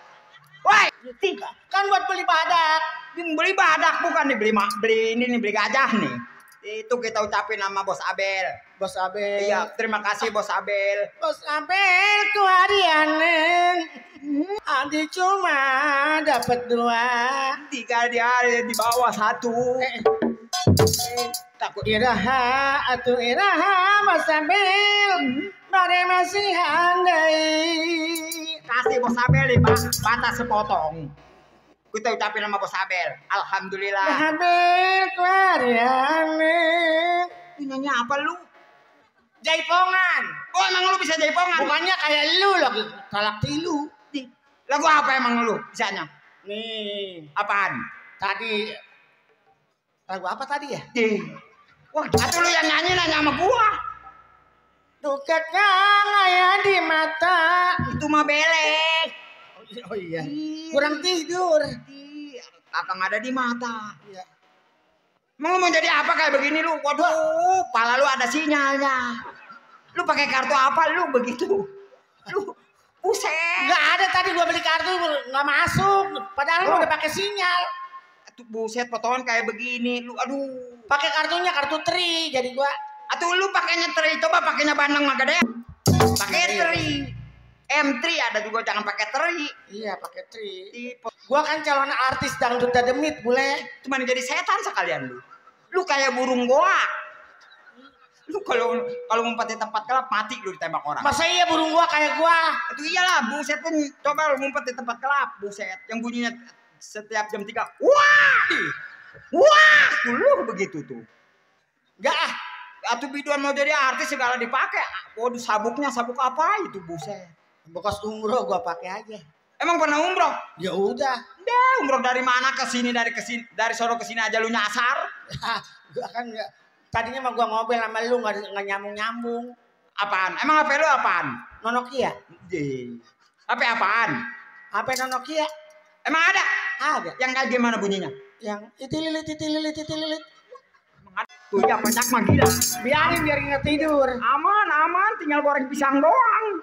[SPEAKER 4] Woi,
[SPEAKER 7] Kan buat beli badak.
[SPEAKER 4] beli badak bukan beli gajah nih. Itu kita ucapin nama Bos Abel.
[SPEAKER 7] Bos Abel.
[SPEAKER 4] Iya, terima kasih Bos Abel.
[SPEAKER 7] Bos Abel ku harianen Adi cuma dapat 2.
[SPEAKER 4] 3 di bawah 1. Takut
[SPEAKER 7] Iraha atuh iraha Bos Abel bare masih handai.
[SPEAKER 4] kasih Bos Abel nih, batas sepotong. Kita ucapin nama Bos Abel. Alhamdulillah.
[SPEAKER 7] Abel kuariane.
[SPEAKER 4] Nyanyi apa lu?
[SPEAKER 7] Jaipongan.
[SPEAKER 4] Oh emang lu bisa jaipongan?
[SPEAKER 7] Bukannya kayak lu lagi talak tilu.
[SPEAKER 4] Lagu apa emang lu bisanya?
[SPEAKER 7] Nih,
[SPEAKER 4] Apaan?
[SPEAKER 7] tadi lagu apa tadi ya?
[SPEAKER 4] Wah, atau lu yang nyanyi nanya sama gua.
[SPEAKER 7] Duket kang aya di mata.
[SPEAKER 4] Itu mah belek.
[SPEAKER 7] Oh iya. Kurang tidur.
[SPEAKER 4] Kakang ada di mata.
[SPEAKER 7] Iya.
[SPEAKER 4] Emang lu mau jadi apa kayak begini lu? Waduh, pala lu ada sinyalnya. Lu pakai kartu apa lu begitu? Lu buset.
[SPEAKER 7] Enggak ada tadi gua beli kartu enggak masuk. Padahal gua udah pakai sinyal.
[SPEAKER 4] Tuh buset potongan kayak begini. Lu aduh.
[SPEAKER 7] Pakai kartunya kartu tri jadi gua.
[SPEAKER 4] Atuh lu pakainya teri, coba pakainya Bandeng mah gede. Pakai teri. M3 ada juga jangan pakai teri.
[SPEAKER 7] Iya, pakai tri.
[SPEAKER 4] Tipe.
[SPEAKER 7] Gua kan calon artis dangdut dademit, bule.
[SPEAKER 4] Cuman jadi setan sekalian lu. Lu kayak burung goa. Lu kalau ngumpet di tempat gelap mati lu ditembak orang.
[SPEAKER 7] Masa iya burung gua kayak gua?
[SPEAKER 4] Itu iyalah buset pun coba lu ngumpet di tempat gelap buset yang bunyinya setiap jam 3. Wah! Wah! Lu begitu tuh.
[SPEAKER 7] Enggak ah.
[SPEAKER 4] Atuh biduan mau jadi artis segala dipakai. Waduh sabuknya sabuk apa itu buset.
[SPEAKER 7] Bekas umroh gua pakai aja.
[SPEAKER 4] Emang pernah umroh?
[SPEAKER 7] Ya udah.
[SPEAKER 4] Dah umroh dari mana ke sini dari sono ke sini aja lu nyasar.
[SPEAKER 7] Gua kan enggak. Tadinya mah gua ngobel sama lu enggak nyambung-nyambung.
[SPEAKER 4] Apaan? Emang HP lu apaan?
[SPEAKER 7] Nonokia.
[SPEAKER 4] HP apaan?
[SPEAKER 7] HP Nonokia.
[SPEAKER 4] Emang ada?
[SPEAKER 7] Ada.
[SPEAKER 4] Yang kayak gimana bunyinya?
[SPEAKER 7] Yang itililit.
[SPEAKER 4] Tuh ya banyak mah gila.
[SPEAKER 7] Biarin biar nggak tidur.
[SPEAKER 4] Aman, tinggal goreng pisang doang.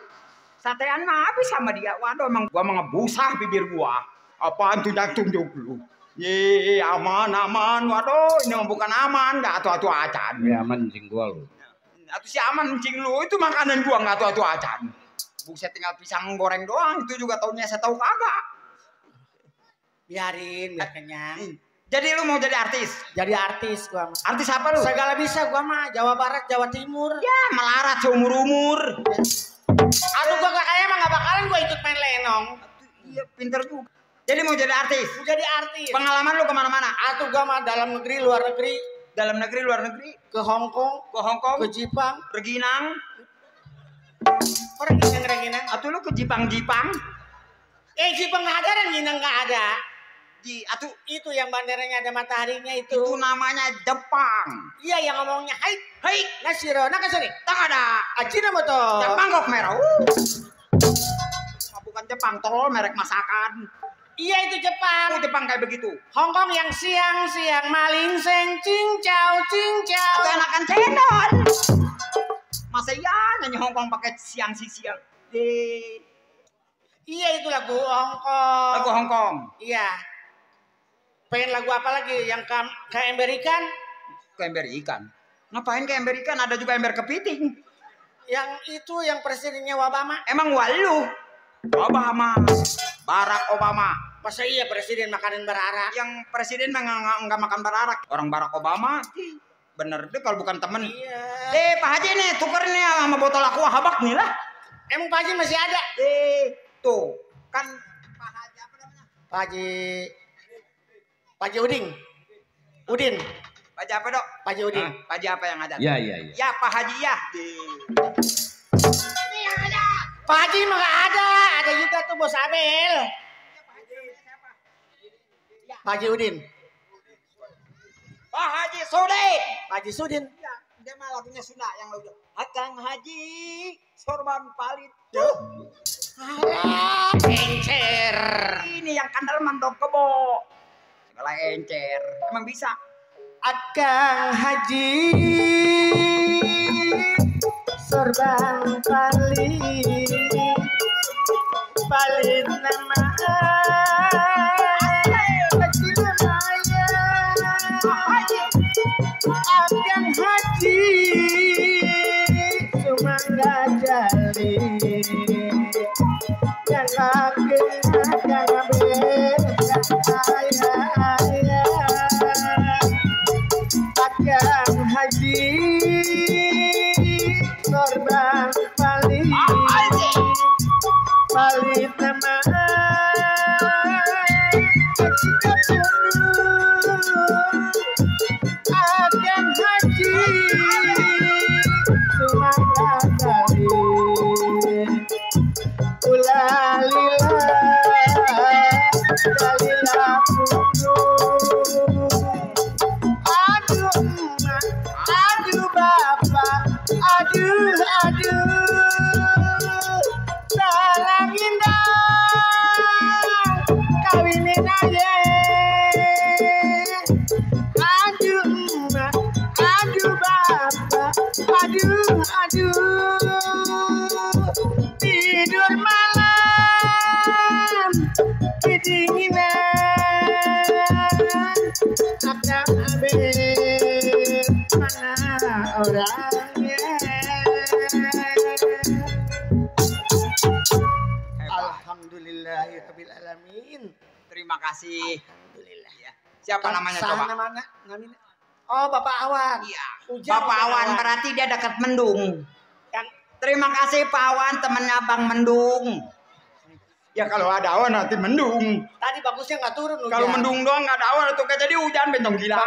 [SPEAKER 4] Satean mah habis sama dia. Waduh emang gua mau ngebusah bibir gua. Apaan tunjuk lu? Ye aman. Waduh ini mah bukan aman, enggak atu-atu acan.
[SPEAKER 3] Ya aman cing gua lu.
[SPEAKER 4] Atu si aman cing lu, itu makanan gua enggak atu-atu acan. Buset tinggal pisang goreng doang, itu juga taunya saya tahu kagak.
[SPEAKER 7] Biarin biar kenyang.
[SPEAKER 4] Jadi lu mau jadi artis?
[SPEAKER 7] Jadi artis gua mah.
[SPEAKER 4] Artis apa lu?
[SPEAKER 7] Segala bisa gua mah, Jawa Barat, Jawa Timur.
[SPEAKER 4] Ya melarat seumur-umur.
[SPEAKER 7] Aduh gua gak kaya mah gak bakalan gua ikut main lenong.
[SPEAKER 4] Iya pinter juga. Jadi mau jadi artis?
[SPEAKER 7] Mau jadi artis.
[SPEAKER 4] Pengalaman lu kemana-mana?
[SPEAKER 7] Aduh gua mah dalam negeri, luar negeri.
[SPEAKER 4] Dalam negeri, luar negeri?
[SPEAKER 7] Ke Hong Kong.
[SPEAKER 4] Ke
[SPEAKER 7] Jepang.
[SPEAKER 4] Reginang.
[SPEAKER 7] Orang Reginang.
[SPEAKER 4] Atau lu ke Jepang?
[SPEAKER 7] Jepang gak ada, Reginang gak ada.
[SPEAKER 4] Atuh
[SPEAKER 7] itu yang bandaranya ada mataharinya itu.
[SPEAKER 4] Itu namanya Jepang.
[SPEAKER 7] Iya yang ngomongnya hai nasiro nakasuri.
[SPEAKER 4] Tak ada.
[SPEAKER 7] Acina moto.
[SPEAKER 4] Jepang kok merah. Bukan Jepang, tolol merek masakan.
[SPEAKER 7] Iya itu Jepang.
[SPEAKER 4] Oh Jepang kayak begitu.
[SPEAKER 7] Hong Kong yang siang maling seng cincau.
[SPEAKER 4] Atau enakan cendol. Masa iya nyanyi Hong Kong pakai siang.
[SPEAKER 7] Iya itu lagu Hong Kong.
[SPEAKER 4] Lagu Hong Kong.
[SPEAKER 7] Iya. Pengen lagu apa lagi yang ke ember ikan?
[SPEAKER 4] Ke ember ikan? Ngapain ke ember ikan? Ada juga ember kepiting.
[SPEAKER 7] Yang itu yang presidennya Obama.
[SPEAKER 4] Emang walu? Obama. Barack Obama.
[SPEAKER 7] Masa iya presiden makanan berarak?
[SPEAKER 4] Yang presiden nggak makan berarak. Orang Barack Obama. Bener deh kalau bukan temen.
[SPEAKER 7] Iya.
[SPEAKER 4] Pak Haji nih tuker nih sama botol aqua habak nih lah.
[SPEAKER 7] Emang Pak Haji masih ada?
[SPEAKER 4] Tuh kan Pak Haji apa namanya?
[SPEAKER 7] Pak Haji Udin.
[SPEAKER 4] Pak Haji apa dok?
[SPEAKER 7] Pak Haji Udin.
[SPEAKER 4] Pak Haji apa yang ada?
[SPEAKER 3] Iya.
[SPEAKER 4] Ya Pak Haji ya.
[SPEAKER 7] Ini yang ada. Pak Haji mah gak ada. Ada juga tuh Bos Abel. Pak Haji Udin.
[SPEAKER 4] Pak Haji Sudin.
[SPEAKER 7] Pak Haji Sudin.
[SPEAKER 4] Ya, dia mah lagunya Sunda yang lagu Akang Haji sorban palit.
[SPEAKER 7] Encer.
[SPEAKER 4] Ini yang kandal mandok kebo. Segala encer. Emang bisa?
[SPEAKER 7] Akang Haji sorban palit nama Akang Haji cuma gak jali yang kaki akan haji korban paling nama akan haji semuanya kali ulalila dalila aduh emak aduh bapak aduh salang indah kawinin aja aduh emak aduh bapak aduh tidur malam kedinginan akang abet mana orangnya. Alhamdulillahirabbil alamin.
[SPEAKER 4] Terima kasih.
[SPEAKER 7] Alhamdulillah.
[SPEAKER 4] Ya. Siapa namanya coba?
[SPEAKER 7] Mana? Oh, Bapak Awan.
[SPEAKER 4] Iya.
[SPEAKER 7] Ujang
[SPEAKER 4] Bapak Awan berarti dia dekat Mendung.
[SPEAKER 7] Yang-
[SPEAKER 4] Terima kasih Pak Awan, temannya Bang Mendung. Ya kalau ada awan nanti mendung.
[SPEAKER 7] Tadi bagusnya nggak turun hujan.
[SPEAKER 4] Kalau mendung doang nggak ada awan itu kayak jadi hujan bentong gila.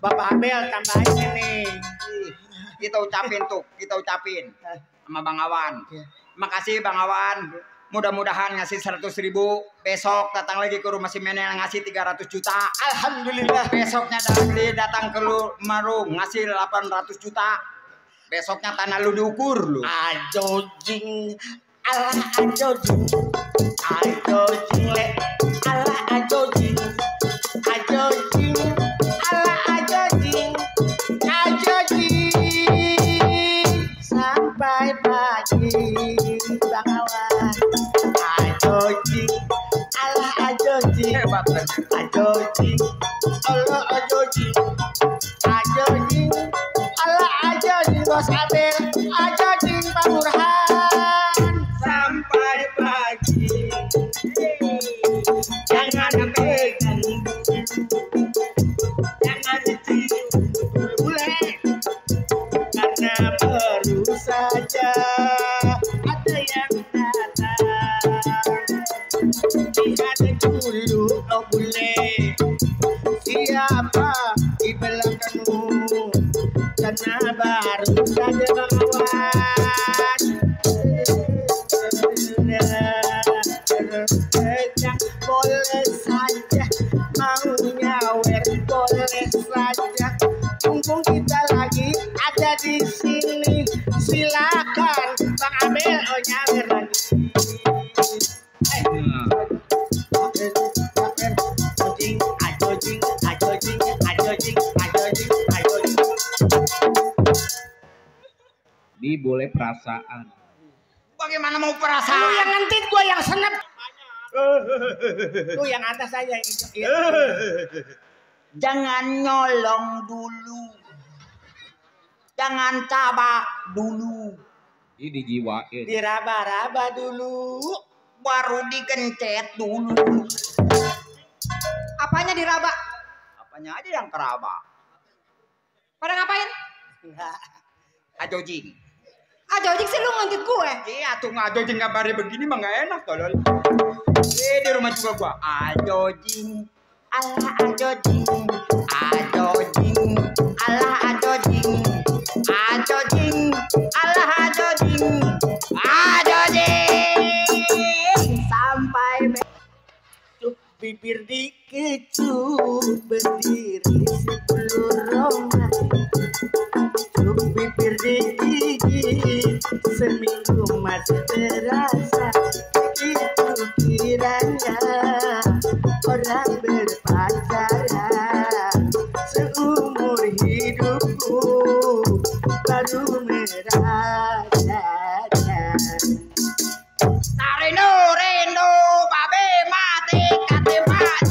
[SPEAKER 7] Bapak Abel tambahin nih.
[SPEAKER 4] Kita ucapin sama Bang Awan.
[SPEAKER 7] Iya.
[SPEAKER 4] Makasih Bang Awan. Mudah-mudahan ngasih 100.000. Besok datang lagi ke rumah si Menel ngasih 300 juta.
[SPEAKER 7] Alhamdulillah.
[SPEAKER 4] Besoknya datang ke Marung ngasih 800 juta. Besoknya tanah lu diukur lu.
[SPEAKER 7] Ajojing, alah ajojing le, alah ajojing, alah ajojing, sampai pagi Bang Awan. Ajojing, alah ajojing,
[SPEAKER 4] Hebat kan?
[SPEAKER 7] ajojing, Allah ajojing, alah ajojing Bos Abel, ajojing Pak Burhan. Sampai pagi, jangan pegang, jangan dicium bule, karena baru saja ada yang datang. Lihat dulu oh bule, siapa di belakangmu, karena baru saja Bang Awan. Boleh saja mau nyawer, boleh saja. Mumpung kita lagi ada di sini, silakan Bang Abel oh nyawer lagi.
[SPEAKER 6] Di boleh perasaan.
[SPEAKER 4] Bagaimana mau
[SPEAKER 7] Lu
[SPEAKER 4] perasaan?
[SPEAKER 7] yang ngentit, gua yang senep. Lu yang atas aja.
[SPEAKER 4] Jangan nyolong dulu. Jangan tabak dulu.
[SPEAKER 6] Ini dijiwain.
[SPEAKER 7] Diraba-raba dulu.
[SPEAKER 4] Baru dikencet dulu.
[SPEAKER 9] Apanya diraba?
[SPEAKER 4] Apanya aja yang keraba.
[SPEAKER 9] Pada ngapain?
[SPEAKER 7] Enggak.
[SPEAKER 4] Ajojing.
[SPEAKER 9] Ajojing sih lu ngentit gue.
[SPEAKER 4] Iya tuh ngajojing kabarnya begini mah gak enak tolol. Di rumah juga gua. Ajojing. Alah ajojing. Ajojing. Alah ajojing. Ajojing. Alah ajojing. Ajojing. Sampai
[SPEAKER 7] Bibir dikecup berdiri sebelum Roma. Bibir digigit seminggu masih terasa. Itu kiranya orang berpacaran seumur hidupku baru merasakan.
[SPEAKER 4] Rendo babe mati katepat.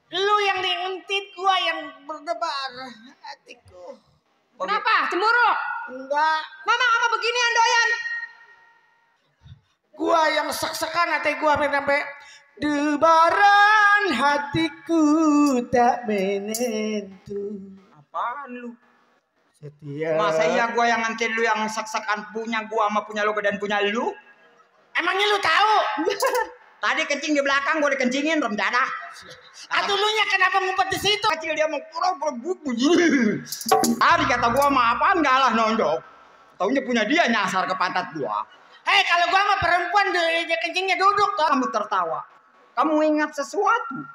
[SPEAKER 7] Lu yang dientit, gua yang berdebar hatiku.
[SPEAKER 9] Kenapa? Cemburu?
[SPEAKER 7] Enggak,
[SPEAKER 9] Mama apa beginian doyan?
[SPEAKER 7] gua yang sek-sekan hati gua sampai debaran hatiku tak menentu.
[SPEAKER 4] Apaan lu?
[SPEAKER 7] Setia.
[SPEAKER 4] Masa iya gua yang ngantin lu yang sak-sakan punya gua sama punya lu dan punya lu?
[SPEAKER 7] Emangnya lu tahu?
[SPEAKER 4] Tadi kencing di belakang gua dikencingin rem dadah.
[SPEAKER 7] Atau lu nya kenapa ngumpet di situ?
[SPEAKER 4] Kecil dia mau pura-pura bubu. Tadi kata gua mah apaan enggak lah nonjok. Taunya punya dia nyasar ke pantat gua.
[SPEAKER 7] Hei, kalau gua sama perempuan dia kencingnya duduk toh.
[SPEAKER 4] Kamu tertawa. Kamu ingat sesuatu.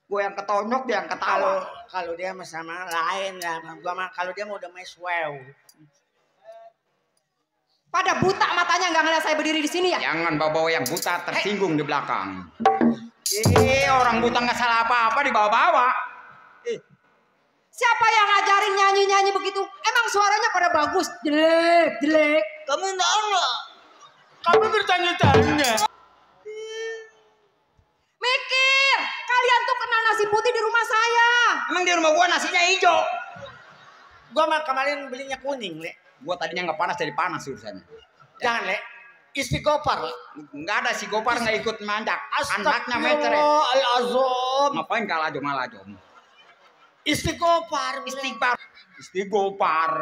[SPEAKER 4] Gue yang ketonyok dia yang ketawa.
[SPEAKER 7] Kalau dia sama lain ya, gua mah kalau dia mau udah meswew.
[SPEAKER 9] Pada buta matanya nggak ngeliat saya berdiri di sini ya?
[SPEAKER 4] Jangan bawa-bawa yang buta tersinggung di belakang. Orang buta nggak salah apa-apa dibawa-bawa.
[SPEAKER 9] Siapa yang ngajarin nyanyi-nyanyi begitu? Emang suaranya pada bagus, jelek.
[SPEAKER 7] Kamu tahu nggak? Kamu bertanya-tanya.
[SPEAKER 9] Mikir, kalian tuh kenal nasi putih di rumah saya.
[SPEAKER 4] Emang di rumah gua nasinya hijau.
[SPEAKER 7] Gua mah kemarin belinya kuning, Le.
[SPEAKER 4] Gua tadinya nggak panas jadi panas urusannya.
[SPEAKER 7] Jangan, Le. Istighfar, Le.
[SPEAKER 4] Nggak ada si Gopar nggak ikut manjak. Anaknya meter.
[SPEAKER 7] Astagfirullahaladzim.
[SPEAKER 4] Ngapain kalah jom.
[SPEAKER 7] Istighfar.
[SPEAKER 4] Istighfar.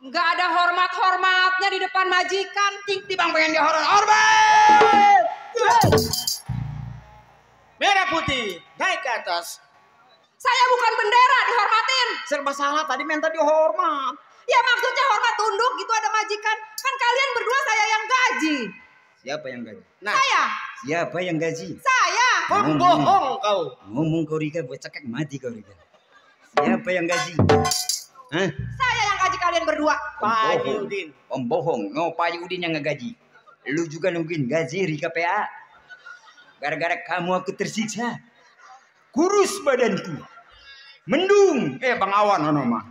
[SPEAKER 9] Nggak ada hormat-hormatnya di depan majikan.
[SPEAKER 4] Timbang pengen dia hormat.
[SPEAKER 7] Merah putih, naik ke atas.
[SPEAKER 9] Saya bukan bendera dihormatin.
[SPEAKER 4] Serba salah tadi minta dihormat.
[SPEAKER 9] Ya maksudnya hormat tunduk gitu ada majikan. Kan kalian berdua saya yang gaji.
[SPEAKER 4] Siapa yang gaji?
[SPEAKER 7] Nah,
[SPEAKER 9] Saya.
[SPEAKER 4] Siapa yang gaji?
[SPEAKER 9] Saya.
[SPEAKER 7] bohong kau.
[SPEAKER 4] Ngomong kau Rika, buat cekek mati kau Rika. Siapa yang gaji? Hah?
[SPEAKER 9] Saya yang gaji kalian berdua.
[SPEAKER 7] Pak Haji Udin.
[SPEAKER 4] Bohong. No, Pak Haji Udin yang ngegaji. Lu juga nungguin gaji Rika PA. Gara-gara kamu aku tersiksa. Kurus badanku. Mendung. Bang Awan ono mah.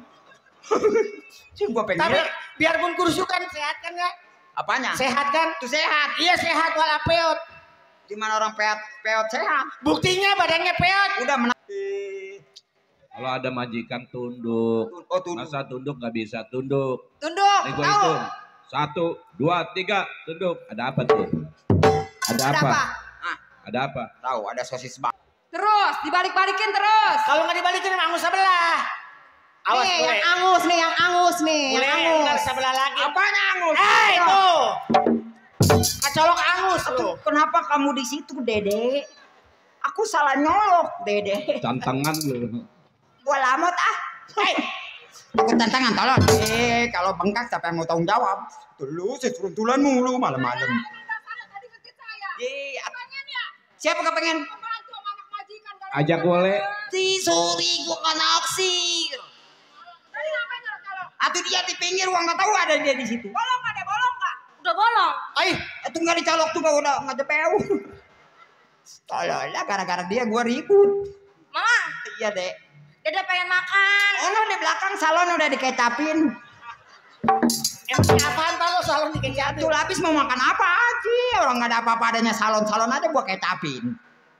[SPEAKER 4] Gua pengen.
[SPEAKER 7] Tapi biarpun kurus kan sehat kan ya?
[SPEAKER 4] Apanya?
[SPEAKER 7] Sehat kan?
[SPEAKER 4] Tuh sehat.
[SPEAKER 7] Iya sehat wala peot.
[SPEAKER 4] Gimana orang peot sehat?
[SPEAKER 7] Buktinya badannya peot.
[SPEAKER 4] Udah menang.
[SPEAKER 8] Kalau ada majikan tunduk.
[SPEAKER 4] Oh, tunduk.
[SPEAKER 8] Masa tunduk nggak bisa tunduk.
[SPEAKER 9] Tunduk.
[SPEAKER 8] Nih gua
[SPEAKER 9] Tahu.
[SPEAKER 8] hitung. 1, 2, 3 tunduk. Ada apa tuh? Ada
[SPEAKER 9] Ada
[SPEAKER 8] apa?
[SPEAKER 9] apa?
[SPEAKER 8] Ada apa?
[SPEAKER 4] Tahu ada sosis bak.
[SPEAKER 9] Terus dibalik-balikin terus.
[SPEAKER 7] Kalau nggak dibalikin sama angus sebelah. Awas
[SPEAKER 9] Nih,
[SPEAKER 7] boleh.
[SPEAKER 9] yang angus nih, yang angus nih,
[SPEAKER 7] Boleh,
[SPEAKER 9] yang
[SPEAKER 7] ntar
[SPEAKER 9] angus.
[SPEAKER 7] sebelah lagi.
[SPEAKER 4] Apanya angus?
[SPEAKER 7] Itu. Kacolok angus lu.
[SPEAKER 4] Kenapa kamu di situ, Dede? Aku salah nyolok, Dede.
[SPEAKER 8] Cantangan lu.
[SPEAKER 4] Gua lamot ah. Hei. Aku tantangan tolong. Kalau bengkak siapa yang mau tanggung jawab? Dulu seseruntulan mulu malam-malam. Siapa kepengen?
[SPEAKER 8] Ajak boleh.
[SPEAKER 4] Sorry, gua kan naksir. Atau dia di pinggir, gua nggak tahu ada dia di situ.
[SPEAKER 9] Bolong nggak deh, bolong nggak? Udah bolong.
[SPEAKER 4] Itu nggak dicolok tuh, udah nggak jepeu. Tolong lah, gara-gara dia gua ribut.
[SPEAKER 5] Mama,
[SPEAKER 4] Iya dek.
[SPEAKER 5] Dede pengen makan.
[SPEAKER 4] Ono di belakang salon udah dikecapin.
[SPEAKER 7] Emang apaan kalau salon dikecapin?
[SPEAKER 4] Tuh habis mau makan apa aja? Orang nggak ada apa-apa adanya salon-salon aja gua kecapin.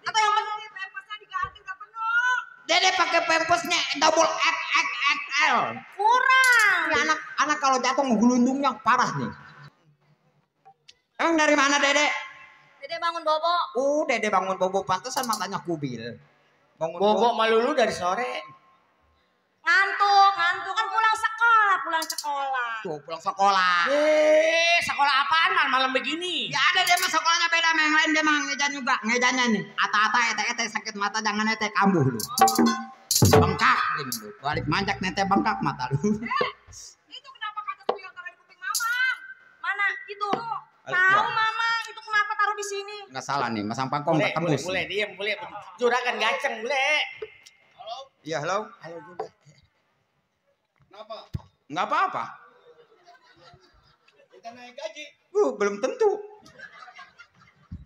[SPEAKER 9] Atau yang penting pempesnya diganti udah penuh.
[SPEAKER 4] Dede pakai pampasnya double XXXL.
[SPEAKER 5] Kurang.
[SPEAKER 4] Ini anak kalau jatuh ngelundungnya parah nih. Emang dari mana Dede?
[SPEAKER 5] Dede bangun bobo.
[SPEAKER 4] Dede bangun bobo pantesan matanya kubil. Bangun
[SPEAKER 7] Bobo malulu dari sore.
[SPEAKER 5] Ngantuk kan pulang sekolah.
[SPEAKER 4] Tuh pulang sekolah.
[SPEAKER 7] Sekolah apaan malam begini?
[SPEAKER 4] Ya ada dia mah sekolahnya beda sama yang lain, dia mah ngejan juga. Ngejannya nih. Ata-ata ete sakit mata jangan ete kambuh lu. Bengkak gini lu. Balik manjak nete bengkak mata lu.
[SPEAKER 9] Itu kenapa kata spion taruh di kuping mamang?
[SPEAKER 5] Mana itu? Tahu mama, itu kenapa taruh di sini?
[SPEAKER 4] Enggak salah nih, masang pangkong enggak tembus.
[SPEAKER 7] Boleh, diam, boleh. Juragan gaceng, boleh.
[SPEAKER 4] Iya, halo.
[SPEAKER 7] Halo juga.
[SPEAKER 1] Kenapa?
[SPEAKER 4] Enggak apa-apa.
[SPEAKER 1] Kita naik gaji.
[SPEAKER 4] Belum tentu.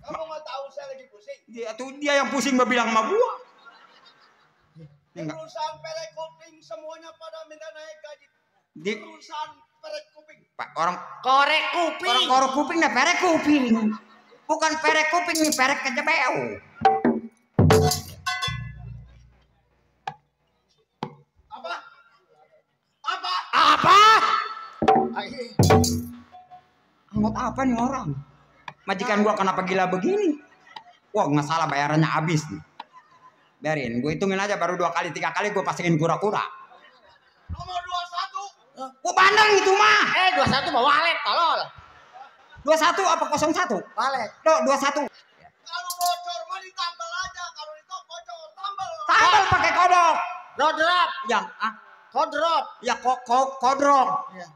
[SPEAKER 1] Kamu nggak tahu saya lagi pusing.
[SPEAKER 4] Dia yang pusing bilang sama gua.
[SPEAKER 1] Perusahaan perek kuping semuanya pada minta naik gaji.
[SPEAKER 4] Di
[SPEAKER 1] Perusahaan perek kuping.
[SPEAKER 4] Pak, orang
[SPEAKER 7] Korek kuping.
[SPEAKER 4] korek kuping dah perek kuping. Bukan perek kuping nih, perek kejepeu.
[SPEAKER 7] Apa?
[SPEAKER 4] Anggot apa nih orang? Majikan gua kenapa gila begini? Wah nggak salah bayarannya habis nih. Biarin, gue hitungin aja baru 2 kali 3 kali gue pasangin kura-kura.
[SPEAKER 1] Nomor 21.
[SPEAKER 4] Gua bandeng itu mah.
[SPEAKER 7] 21 mah walet, tolol.
[SPEAKER 4] 21 apa 01?
[SPEAKER 7] Walet.
[SPEAKER 4] Loh 21.
[SPEAKER 1] Kalau bocor mah ditambal aja. Kalau itu bocor tambal.
[SPEAKER 4] Tambal pakai kodok.
[SPEAKER 7] Rodrop.
[SPEAKER 4] Yang
[SPEAKER 7] Kodrop.
[SPEAKER 4] ya kodrok.
[SPEAKER 7] Iya.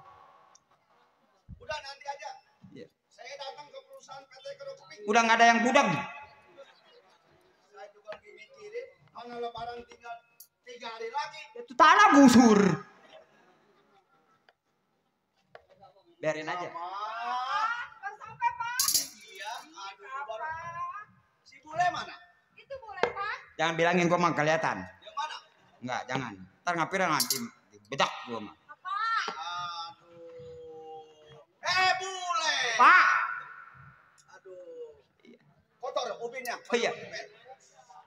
[SPEAKER 1] Udah nanti aja.
[SPEAKER 4] Iya.
[SPEAKER 1] Saya datang ke perusahaan PT Kedok Pink.
[SPEAKER 4] Udah nggak ada yang gudang.
[SPEAKER 1] Saya juga lagi mikirin. Mana lebaran tinggal 3 hari lagi.
[SPEAKER 4] Itu tanah gusur. Biarin aja.
[SPEAKER 9] Baru sampai, Pak.
[SPEAKER 1] Iya, aduh baru. Si bule mana?
[SPEAKER 9] Itu boleh, Pak.
[SPEAKER 4] Jangan bilangin gua mah kelihatan.
[SPEAKER 1] Yang mana?
[SPEAKER 4] Enggak, jangan. Ntar ngapir nanti bedak gua mah.
[SPEAKER 1] Aduh. Bule.
[SPEAKER 4] Pak.
[SPEAKER 1] Aduh. Kotor ubinnya.
[SPEAKER 4] Oh iya.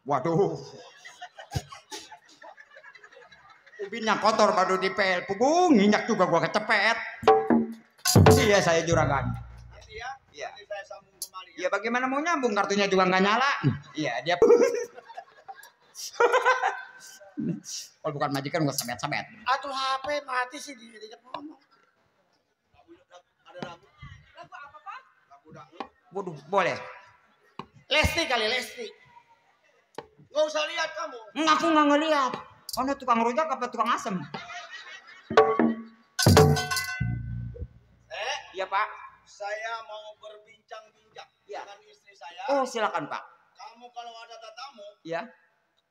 [SPEAKER 4] Waduh. Ubinnya kotor baru dipel. Pugung, minyak juga gua kecepet. Iya saya juragan.
[SPEAKER 1] Nanti ya.
[SPEAKER 4] Iya.
[SPEAKER 1] Nanti saya sambung kembali.
[SPEAKER 4] Iya bagaimana mau nyambung kartunya juga nggak nyala. Iya dia. Kalau bukan majikan gua sabet-sabet.
[SPEAKER 7] Atuh HP mati sih diajak ngomong.
[SPEAKER 1] Ada lagu.
[SPEAKER 9] Lagu apa, Pak?
[SPEAKER 1] Lagu dangdut.
[SPEAKER 4] Waduh, boleh.
[SPEAKER 7] Lesti kali Lesti.
[SPEAKER 1] Nggak usah lihat kamu.
[SPEAKER 4] Aku nggak ngeliat. Oh, tukang rujak apa tukang asem? Iya Pak.
[SPEAKER 1] Saya mau berbincang-bincang
[SPEAKER 4] Iya.
[SPEAKER 1] dengan istri saya.
[SPEAKER 4] Oh silakan Pak.
[SPEAKER 1] Kamu kalau ada tatamu,
[SPEAKER 4] Iya.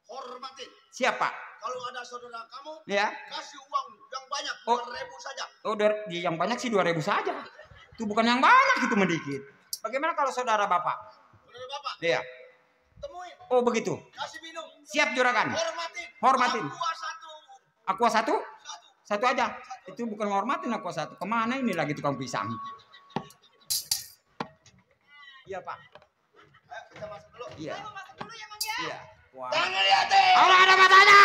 [SPEAKER 1] hormatin.
[SPEAKER 4] Siapa?
[SPEAKER 1] Kalau ada saudara kamu,
[SPEAKER 4] Ya.
[SPEAKER 1] kasih uang yang banyak,
[SPEAKER 4] Oh.
[SPEAKER 1] 2.000 saja.
[SPEAKER 4] Oh, yang banyak sih 2.000 saja. Itu bukan yang banyak, itu medikit. Bagaimana kalau saudara Bapak?
[SPEAKER 1] Saudara Bapak,
[SPEAKER 4] Iya.
[SPEAKER 1] temuin,
[SPEAKER 4] Oh, begitu.
[SPEAKER 1] kasih minum.
[SPEAKER 4] Siap juragan.
[SPEAKER 1] Hormatin.
[SPEAKER 4] Hormatin.
[SPEAKER 1] Aqua 1.
[SPEAKER 4] Aqua 1?
[SPEAKER 1] Satu.
[SPEAKER 4] Satu aja. Itu bukan ngormatin Aqua 1. Kemana ini lagi tukang pisang? Iya Pak.
[SPEAKER 1] Ayo kita masuk dulu.
[SPEAKER 4] Iya.
[SPEAKER 9] Saya mau masuk dulu ya, Bang ya.
[SPEAKER 4] Iya. Wah.
[SPEAKER 1] Jangan liatin.
[SPEAKER 4] Orang ada matanya.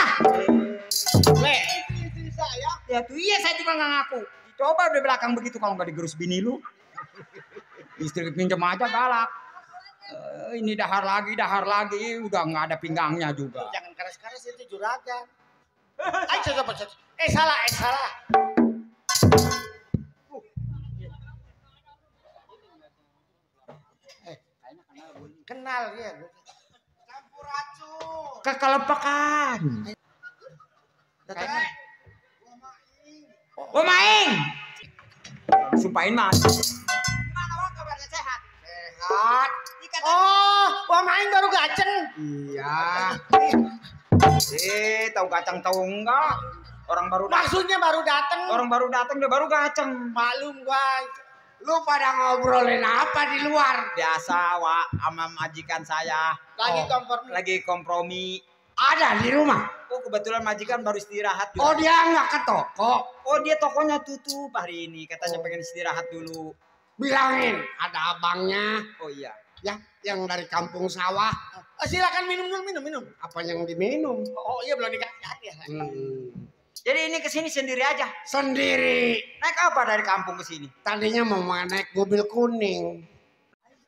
[SPEAKER 1] Istri saya.
[SPEAKER 4] Ya tuh iya saya juga nggak ngaku. Coba di belakang begitu kalau nggak digerus bini lu. Istri pinjam aja galak. Ini dahar lagi, udah nggak ada pinggangnya juga.
[SPEAKER 7] Jangan keras-keras itu juragan. Ayo coba. Salah. Kenal ya.
[SPEAKER 1] Campur racun.
[SPEAKER 4] Kekelepakan.
[SPEAKER 7] Datangnya.
[SPEAKER 4] Oh main. Sumpahin mas.
[SPEAKER 9] Gimana, Wak? Kabarnya sehat?
[SPEAKER 7] Sehat. Oh, Wah Main baru gaceng.
[SPEAKER 4] Iya. Tahu kacang tahu enggak? Orang baru datang.
[SPEAKER 7] Maksudnya baru dateng.
[SPEAKER 4] Orang baru datang dia baru kacang.
[SPEAKER 7] Maklum gua.
[SPEAKER 3] Lu pada ngobrolin apa di luar?
[SPEAKER 4] Biasa Wak sama majikan saya. Lagi kompromi.
[SPEAKER 3] Ada di rumah.
[SPEAKER 4] Oh kebetulan majikan baru istirahat.
[SPEAKER 3] Oh dia nggak ke toko.
[SPEAKER 4] Oh dia tokonya tutup hari ini. Katanya pengen istirahat dulu.
[SPEAKER 3] Bilangin ada abangnya.
[SPEAKER 4] Oh iya.
[SPEAKER 3] Ya, yang dari kampung sawah.
[SPEAKER 7] Silakan minum dulu, minum.
[SPEAKER 3] Apa yang diminum?
[SPEAKER 7] Oh iya belum dikasih ya.
[SPEAKER 4] Jadi ini kesini sendiri aja.
[SPEAKER 3] Sendiri.
[SPEAKER 4] Naik apa dari kampung ke sini?
[SPEAKER 3] Tadinya mau naik mobil kuning.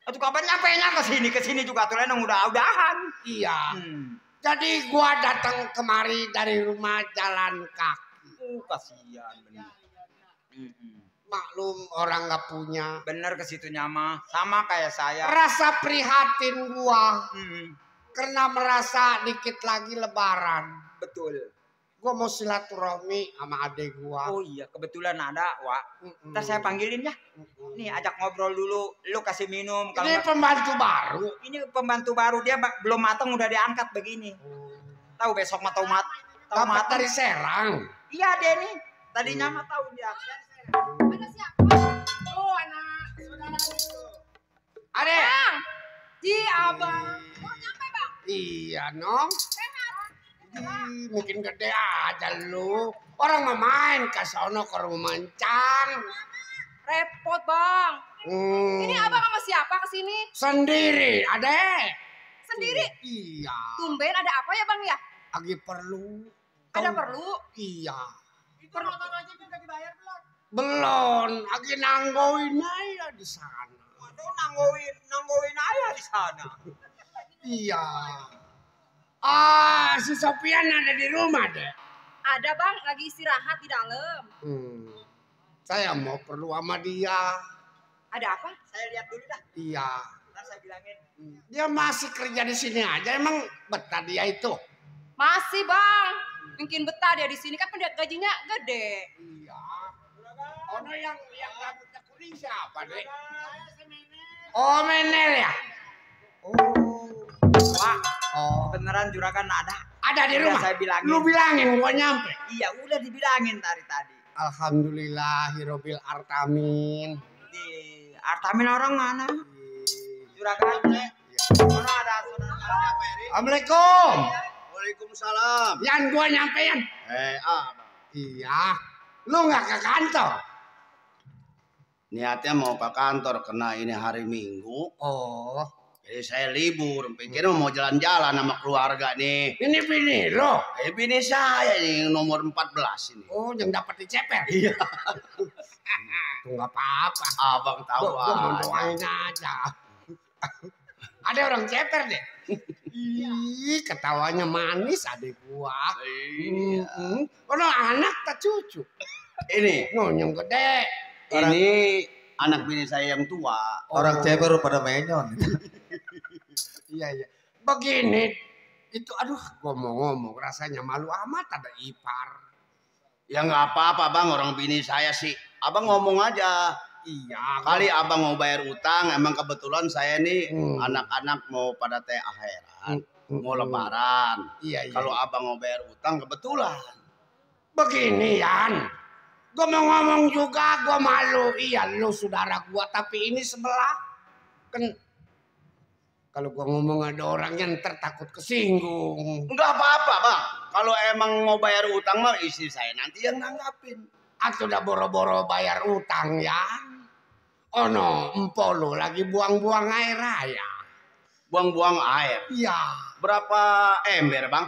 [SPEAKER 4] Aduh kapan nyampenya ke sini juga tuh lenong udahan.
[SPEAKER 3] Iya. Jadi gua datang kemari dari rumah jalan kaki.
[SPEAKER 4] Kasihan bener.
[SPEAKER 3] Maklum orang nggak punya.
[SPEAKER 4] Bener ke situ nyama, sama kayak saya.
[SPEAKER 3] Rasa prihatin gua karena merasa dikit lagi lebaran.
[SPEAKER 4] Betul.
[SPEAKER 3] Gua mau silaturahmi sama adik gua.
[SPEAKER 4] Oh iya, kebetulan ada, Wak. Ntar saya panggilin ya. Nih ajak ngobrol dulu, lu kasih minum. Kalau
[SPEAKER 3] Ini pembantu baru.
[SPEAKER 4] Ini pembantu baru dia belum matang udah diangkat begini. Tahu besok mah tahu
[SPEAKER 3] Dapat dari Serang.
[SPEAKER 4] Iya deh nih. Tadinya mah tahu dia.
[SPEAKER 9] Ada siapa? Oh, anak saudara.
[SPEAKER 3] Adek.
[SPEAKER 9] Bang. Ji, abang. Oh, nyampe, Bang.
[SPEAKER 3] Iya, Nong.
[SPEAKER 9] Sehat.
[SPEAKER 3] Mungkin gede aja lu. Orang mau main ke sono ke rumah Encang.
[SPEAKER 9] Repot, Bang. Ini abang sama siapa kesini?
[SPEAKER 3] Sendiri, adek.
[SPEAKER 9] Sendiri?
[SPEAKER 3] Iya.
[SPEAKER 9] Tumben ada apa ya, Bang ya?
[SPEAKER 3] Lagi perlu.
[SPEAKER 9] Ada perlu?
[SPEAKER 3] Iya.
[SPEAKER 7] Itu motor aja udah dibayar belum?
[SPEAKER 3] Belum, lagi nanggoin aja di sana.
[SPEAKER 4] Waduh nanggoin sana.
[SPEAKER 3] Iya. Si Sopian ada di rumah deh.
[SPEAKER 9] Ada bang, lagi istirahat di dalam.
[SPEAKER 3] Saya mau perlu sama dia.
[SPEAKER 9] Ada apa?
[SPEAKER 4] Saya lihat dulu dah.
[SPEAKER 3] Iya.
[SPEAKER 4] Ntar saya bilangin.
[SPEAKER 3] Dia masih kerja di sini aja. Emang betah dia itu?
[SPEAKER 9] Masih bang. Mungkin betah dia di sini kan gajinya gede.
[SPEAKER 3] Iya. Ono yang rambutnya kuning siapa deh? Oh Menel ya?
[SPEAKER 4] Wah, beneran juragan ada.
[SPEAKER 3] Ada di rumah?
[SPEAKER 4] Saya bilangin.
[SPEAKER 3] Lu bilangin gua nyampe?
[SPEAKER 4] Iya, udah dibilangin tadi.
[SPEAKER 3] Alhamdulillahirobbil artamin.
[SPEAKER 4] Di Artamin orang mana? Juragan. Mana ada saudara siapa ini?
[SPEAKER 3] Assalamualaikum.
[SPEAKER 2] Waalaikumsalam.
[SPEAKER 3] Yan gua nyampein. Iya. Lu nggak ke kantor?
[SPEAKER 2] Niatnya mau ke kantor karena ini hari Minggu.
[SPEAKER 3] Oh.
[SPEAKER 2] Jadi saya libur. Pikir mau jalan-jalan sama keluarga nih.
[SPEAKER 3] Ini bini lo?
[SPEAKER 2] Bini saya nih nomor 14 ini.
[SPEAKER 3] Oh, yang dapat diceper?
[SPEAKER 2] Iya.
[SPEAKER 3] Itu nggak apa-apa.
[SPEAKER 2] Abang tahu
[SPEAKER 3] Gua mau
[SPEAKER 2] aja.
[SPEAKER 3] doain aja. Ada orang ceper deh. Ih, ketawanya manis adik gua. Ono anak tak cucu.
[SPEAKER 2] Ini.
[SPEAKER 3] Yang gede.
[SPEAKER 2] Ini anak bini saya yang tua.
[SPEAKER 10] Orang ceper pada menyon.
[SPEAKER 3] Iya. Begini, itu aduh, gua mau ngomong rasanya malu amat ada ipar.
[SPEAKER 2] Ya nggak apa-apa bang, orang bini saya sih. Abang ngomong aja.
[SPEAKER 3] Iya.
[SPEAKER 2] Kali abang mau bayar utang, emang kebetulan saya nih anak-anak mau pada akhiran, mau lebaran.
[SPEAKER 3] Iya.
[SPEAKER 2] Kalau abang mau bayar utang kebetulan.
[SPEAKER 3] Begini Yan, gue mau ngomong juga, gue malu. Iya, lu saudara gue, tapi ini sebelah. Kan kalau gue ngomong ada orang yang takut kesinggung.
[SPEAKER 2] Enggak apa-apa bang. Kalau emang mau bayar utang mah istri saya nanti yang nanggapin.
[SPEAKER 3] Atau udah boro-boro bayar utang ya. Oh no, empo lu lagi buang-buang air raya.
[SPEAKER 2] Buang-buang air?
[SPEAKER 3] Iya.
[SPEAKER 2] Berapa ember bang?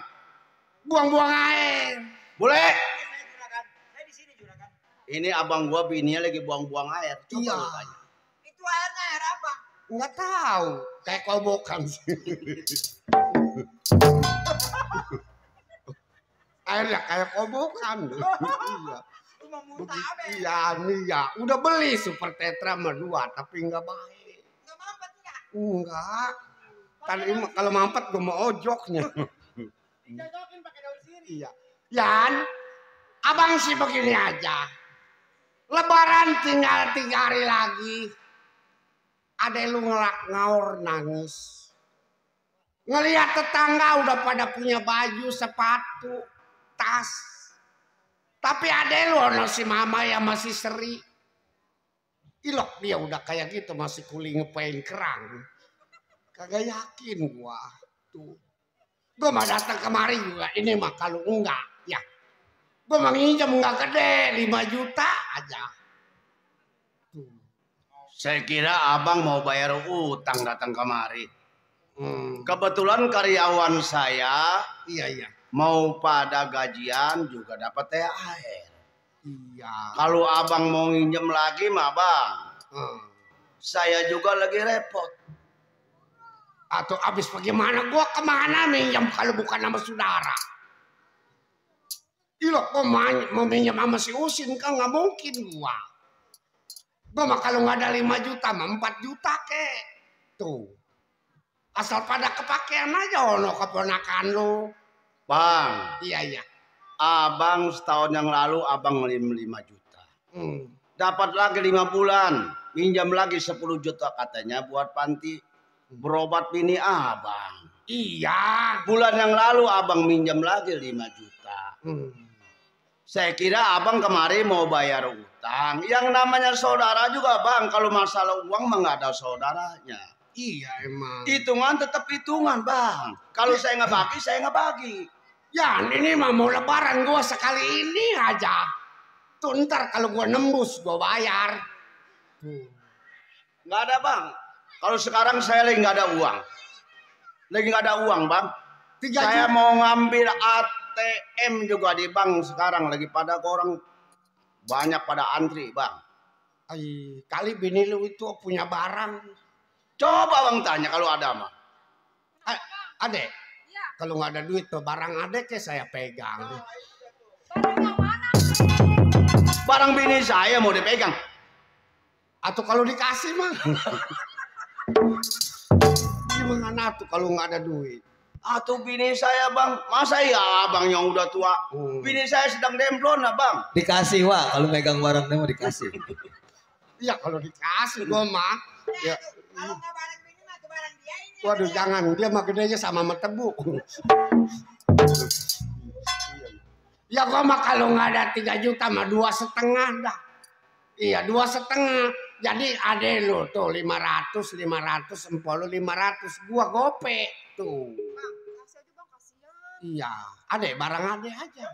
[SPEAKER 3] Buang-buang air.
[SPEAKER 2] Boleh?
[SPEAKER 4] Saya di sini juragan.
[SPEAKER 2] Ini abang gua bininya lagi buang-buang air. Coba
[SPEAKER 3] Iya.
[SPEAKER 2] lu tanya.
[SPEAKER 4] Itu airnya air apa?
[SPEAKER 3] Nggak tahu, kayak kobokan sih. Airnya kayak kobokan. Iya. Iya nih ya, udah beli super tetra sama 2 tapi nggak baik.
[SPEAKER 4] Nggak mampet nggak?
[SPEAKER 3] Enggak. Tadi kalau mampet gue mau ojoknya.
[SPEAKER 4] Dicocokin pakai daun sirih.
[SPEAKER 3] Iya. Yan, abang sih begini aja. Lebaran tinggal 3 hari lagi. Ada lu ngaur nangis. Ngelihat tetangga udah pada punya baju, sepatu, tas. Tapi ada lu ono si mama yang masih seri. Ilok dia udah kayak gitu masih kuli ngepain kerang. Kagak yakin gua tuh. Gua mah datang kemari juga ini mah kalau enggak ya. Gua mah nginjem enggak gede 5 juta aja. Tuh.
[SPEAKER 2] Saya kira abang mau bayar utang datang kemari. Kebetulan karyawan saya
[SPEAKER 3] Iya.
[SPEAKER 2] mau pada gajian juga dapat THR.
[SPEAKER 3] Iya.
[SPEAKER 2] Kalau abang mau nginjem lagi mah bang, saya juga lagi repot.
[SPEAKER 3] Atau abis bagaimana gua kemana minjem kalau bukan sama saudara? Ilok gua mau minjem sama si Usin kan nggak mungkin gua. Gua mah kalau nggak ada 5 juta mah 4 juta kek. Tuh. Asal pada kepakean aja ono keponakan lu.
[SPEAKER 2] Bang.
[SPEAKER 3] Iya.
[SPEAKER 2] Abang setahun yang lalu abang ngelim 5 juta. Dapat lagi 5 bulan. Minjam lagi 10 juta katanya buat panti berobat bini abang.
[SPEAKER 3] Iya.
[SPEAKER 2] Bulan yang lalu abang minjam lagi 5 juta. Saya kira abang kemari mau bayar utang. Yang namanya saudara juga bang. Kalau masalah uang mah nggak ada saudaranya.
[SPEAKER 3] Iya emang.
[SPEAKER 2] Hitungan tetap hitungan bang. Kalau saya nggak bagi, saya nggak bagi.
[SPEAKER 3] Ya ini mah mau lebaran gua sekali ini aja. Tuh ntar kalau gua nembus gua bayar.
[SPEAKER 2] Nggak ada bang. Kalau sekarang saya lagi nggak ada uang. Lagi nggak ada uang bang. Saya mau ngambil ATM juga di bank sekarang. Lagi pada orang banyak pada antri bang.
[SPEAKER 3] Kali bini lu itu punya barang. Coba bang tanya kalau ada mah.
[SPEAKER 7] Adek, kalau nggak ada duit tuh barang adek ya saya pegang.
[SPEAKER 9] Barang yang mana?
[SPEAKER 3] Barang bini saya mau dipegang.
[SPEAKER 7] Atau kalau dikasih mah. Gimana tuh kalau nggak ada duit?
[SPEAKER 3] Atau bini saya bang, masa ya abang yang udah tua? Bini saya sedang demplon lah bang.
[SPEAKER 10] Dikasih Wak, kalau megang barangnya mau dikasih.
[SPEAKER 7] Iya kalau dikasih gua mah. Ya.
[SPEAKER 9] Kalau nggak barang ini mah tuh barang dia ini.
[SPEAKER 7] Waduh jangan, dia mah gedenya sama tebu. Ya gua mah kalau nggak ada 3 juta mah 2,5 dah. Iya 2,5. Jadi ade lo tuh 500, empol 500. Gua gope tuh.
[SPEAKER 9] Bang, kasih aja bang, kasihan.
[SPEAKER 7] Iya, ade barang ade aja.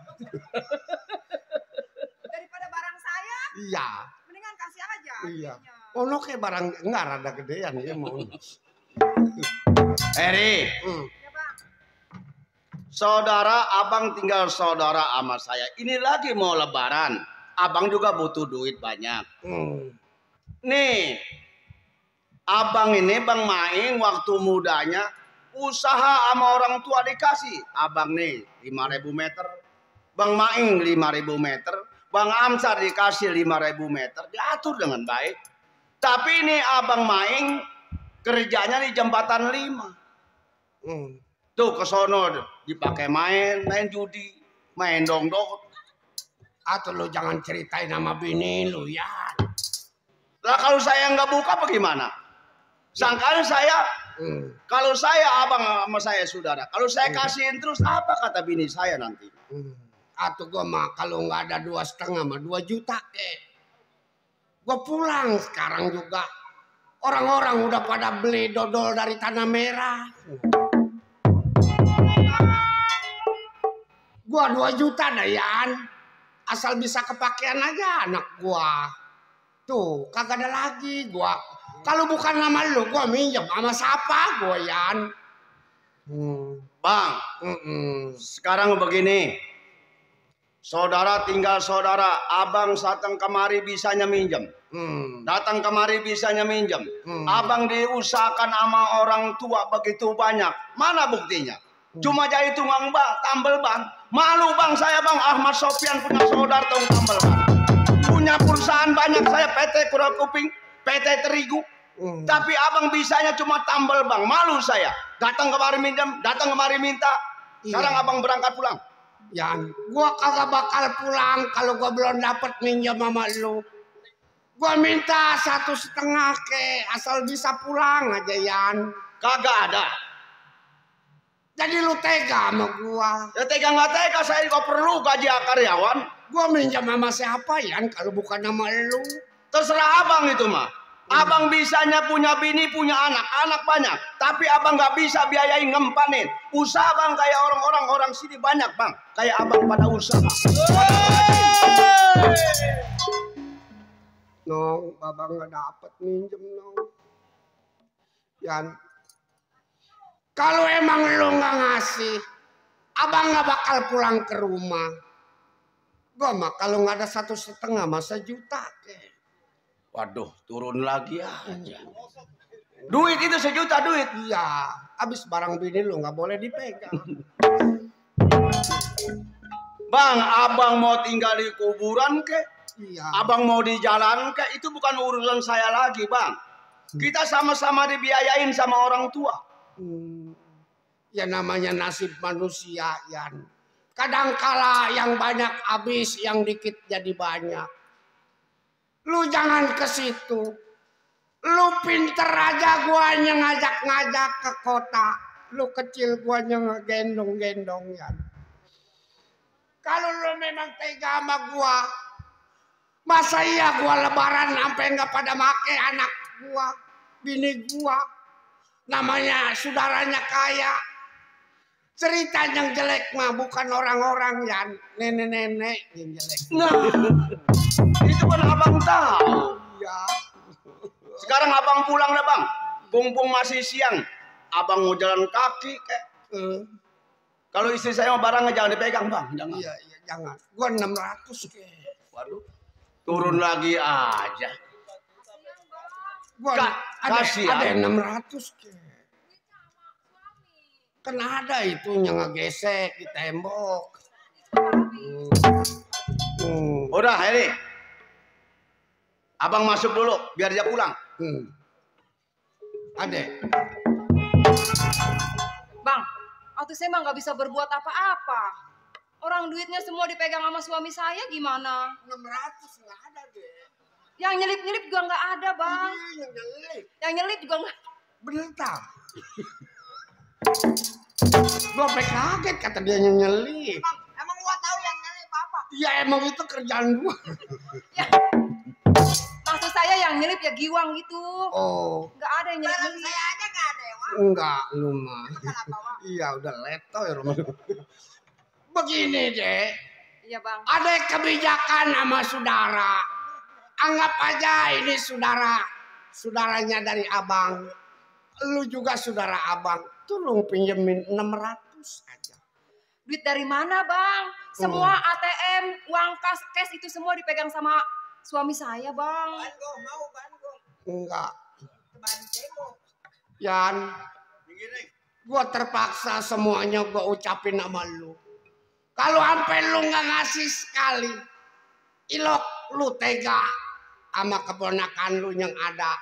[SPEAKER 9] Daripada barang saya,
[SPEAKER 7] Iya.
[SPEAKER 9] mendingan kasih aja.
[SPEAKER 7] Iya. Oh no kayak barang enggak rada gedean ya mau.
[SPEAKER 3] Eri,
[SPEAKER 9] Ya bang.
[SPEAKER 3] saudara abang tinggal saudara sama saya. Ini lagi mau lebaran. Abang juga butuh duit banyak. Nih, abang ini Bang Maing waktu mudanya usaha sama orang tua dikasih. Abang nih 5.000 meter, Bang Maing 5.000 meter, Bang Amsar dikasih 5.000 meter, diatur dengan baik. Tapi ini abang Maing kerjanya di jembatan 5. Tuh ke sono dipakai main judi, main dongdong.
[SPEAKER 7] Atau lo jangan ceritain sama bini lu ya.
[SPEAKER 3] Lah kalau saya nggak buka bagaimana? Sangkaan saya, kalau saya abang sama saya saudara, kalau saya kasihin terus apa kata bini saya nanti?
[SPEAKER 7] Atau gua mah kalau nggak ada 2,5 mah 2 juta gua pulang sekarang juga. Orang-orang udah pada beli dodol dari Tanah Merah. Gua 2 juta dah Yan. Asal bisa kepakean aja anak gua. Tuh, kagak ada lagi gua. Kalau bukan nama lu, gua minjem sama siapa gua Yan?
[SPEAKER 3] Bang, sekarang begini. Saudara tinggal saudara, abang datang kemari bisanya minjem. Datang kemari bisanya minjem. Abang diusahakan sama orang tua begitu banyak. Mana buktinya? Cuma jadi tunggang bang, tambel bang. Malu bang saya bang, Ahmad Sofyan punya saudara tambel bang. Punya perusahaan banyak saya, PT Kural Kuping, PT Terigu. Tapi abang bisanya cuma tambel bang, malu saya. Datang kemari minjem, datang kemari minta. Sekarang abang berangkat pulang.
[SPEAKER 7] Yan, gua kagak bakal pulang kalau gua belum dapat minjem sama lu. Gua minta 1,5 asal bisa pulang aja Yan.
[SPEAKER 3] Kagak ada.
[SPEAKER 7] Jadi lu tega sama gua?
[SPEAKER 3] Ya tega nggak tega, saya juga perlu gaji karyawan.
[SPEAKER 7] Gua minjem sama siapa Yan kalau bukan sama lu?
[SPEAKER 3] Terserah abang itu mah. Abang bisanya punya bini, punya anak banyak. Tapi abang nggak bisa biayain ngempanin. Usaha bang kayak orang sini banyak bang. Kayak abang pada usaha.
[SPEAKER 7] Nong, babang nggak dapet minjem nong. Yan, kalau emang lu nggak ngasih, abang nggak bakal pulang ke rumah. Gua mah kalau nggak ada 1,5 mah 1 juta.
[SPEAKER 3] Waduh, turun lagi aja. Duit itu 1 juta duit.
[SPEAKER 7] Iya, abis barang bini lu nggak boleh dipegang.
[SPEAKER 3] Bang, abang mau tinggal di kuburan ke?
[SPEAKER 7] Iya.
[SPEAKER 3] Abang mau di jalan ke? Itu bukan urusan saya lagi bang. Kita sama-sama dibiayain sama orang tua.
[SPEAKER 7] Ya namanya nasib manusia Yan. Kadangkala yang banyak habis, yang dikit jadi banyak. Lu jangan ke situ. Lu pinter aja guanya ngajak-ngajak ke kota. Lu kecil guanya ngegendong-gendong Yan. Kalau lu memang tega sama gua, masa iya gua lebaran sampai nggak pada make anak gua, bini gua. Namanya saudaranya kaya. Cerita yang jelek mah bukan orang-orang Yan, nenek-nenek yang jelek.
[SPEAKER 3] Nah, itu kan abang tahu.
[SPEAKER 7] Ya.
[SPEAKER 3] Sekarang abang pulang dah bang. Mumpung masih siang. Abang mau jalan kaki kek. Kalau istri saya mau barangnya jangan dipegang bang. Jangan.
[SPEAKER 7] Iya, jangan. Gua 600
[SPEAKER 3] Waduh. Turun lagi aja. Ada 600 ke. Kan ada itu yang ngegesek di tembok.
[SPEAKER 1] Udah, Heri. Abang masuk dulu, biar dia pulang.
[SPEAKER 3] Adek.
[SPEAKER 9] Bang, waktu saya mah nggak bisa berbuat apa-apa. Orang duitnya semua dipegang sama suami saya gimana?
[SPEAKER 3] 600 nggak ada deh.
[SPEAKER 9] Yang nyelip-nyelip juga nggak ada, Bang. Yang nyelip juga nggak.
[SPEAKER 3] Bentar. Gua sampai kaget kata dia nyelip.
[SPEAKER 4] Emang gua tahu yang nyelip apa?
[SPEAKER 3] Ya emang itu kerjaan gua.
[SPEAKER 9] Ya. Maksud saya yang nyelip ya giwang gitu.
[SPEAKER 3] Oh.
[SPEAKER 9] Nggak ada yang nyelip.
[SPEAKER 4] Barang saya aja nggak ada ya, Wak.
[SPEAKER 3] Enggak, lu mah. Iya udah leto ya rumah. Begini deh.
[SPEAKER 9] Iya Bang.
[SPEAKER 3] Ada kebijakan sama saudara. Anggap aja ini saudaranya dari abang. Lu juga saudara abang. Tolong pinjemin 600 aja.
[SPEAKER 9] Duit dari mana Bang? Semua ATM, uang kas, cash itu semua dipegang sama suami saya Bang.
[SPEAKER 4] Bango.
[SPEAKER 3] Enggak. Yan, gua terpaksa semuanya gua ucapin sama lu. Kalau sampai lu nggak ngasih sekali, ilok lu tega sama keponakan lu yang ada.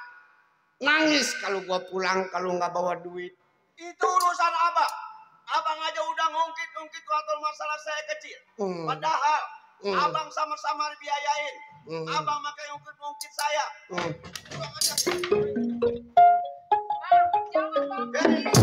[SPEAKER 3] Nangis kalau gua pulang kalau nggak bawa duit.
[SPEAKER 1] Itu urusan abang. Abang aja udah ngungkit-ngungkit waktu masalah saya kecil. Padahal abang sama-sama dibiayain. Abang makai ngungkit-ngungkit saya.
[SPEAKER 9] Jangan Bang.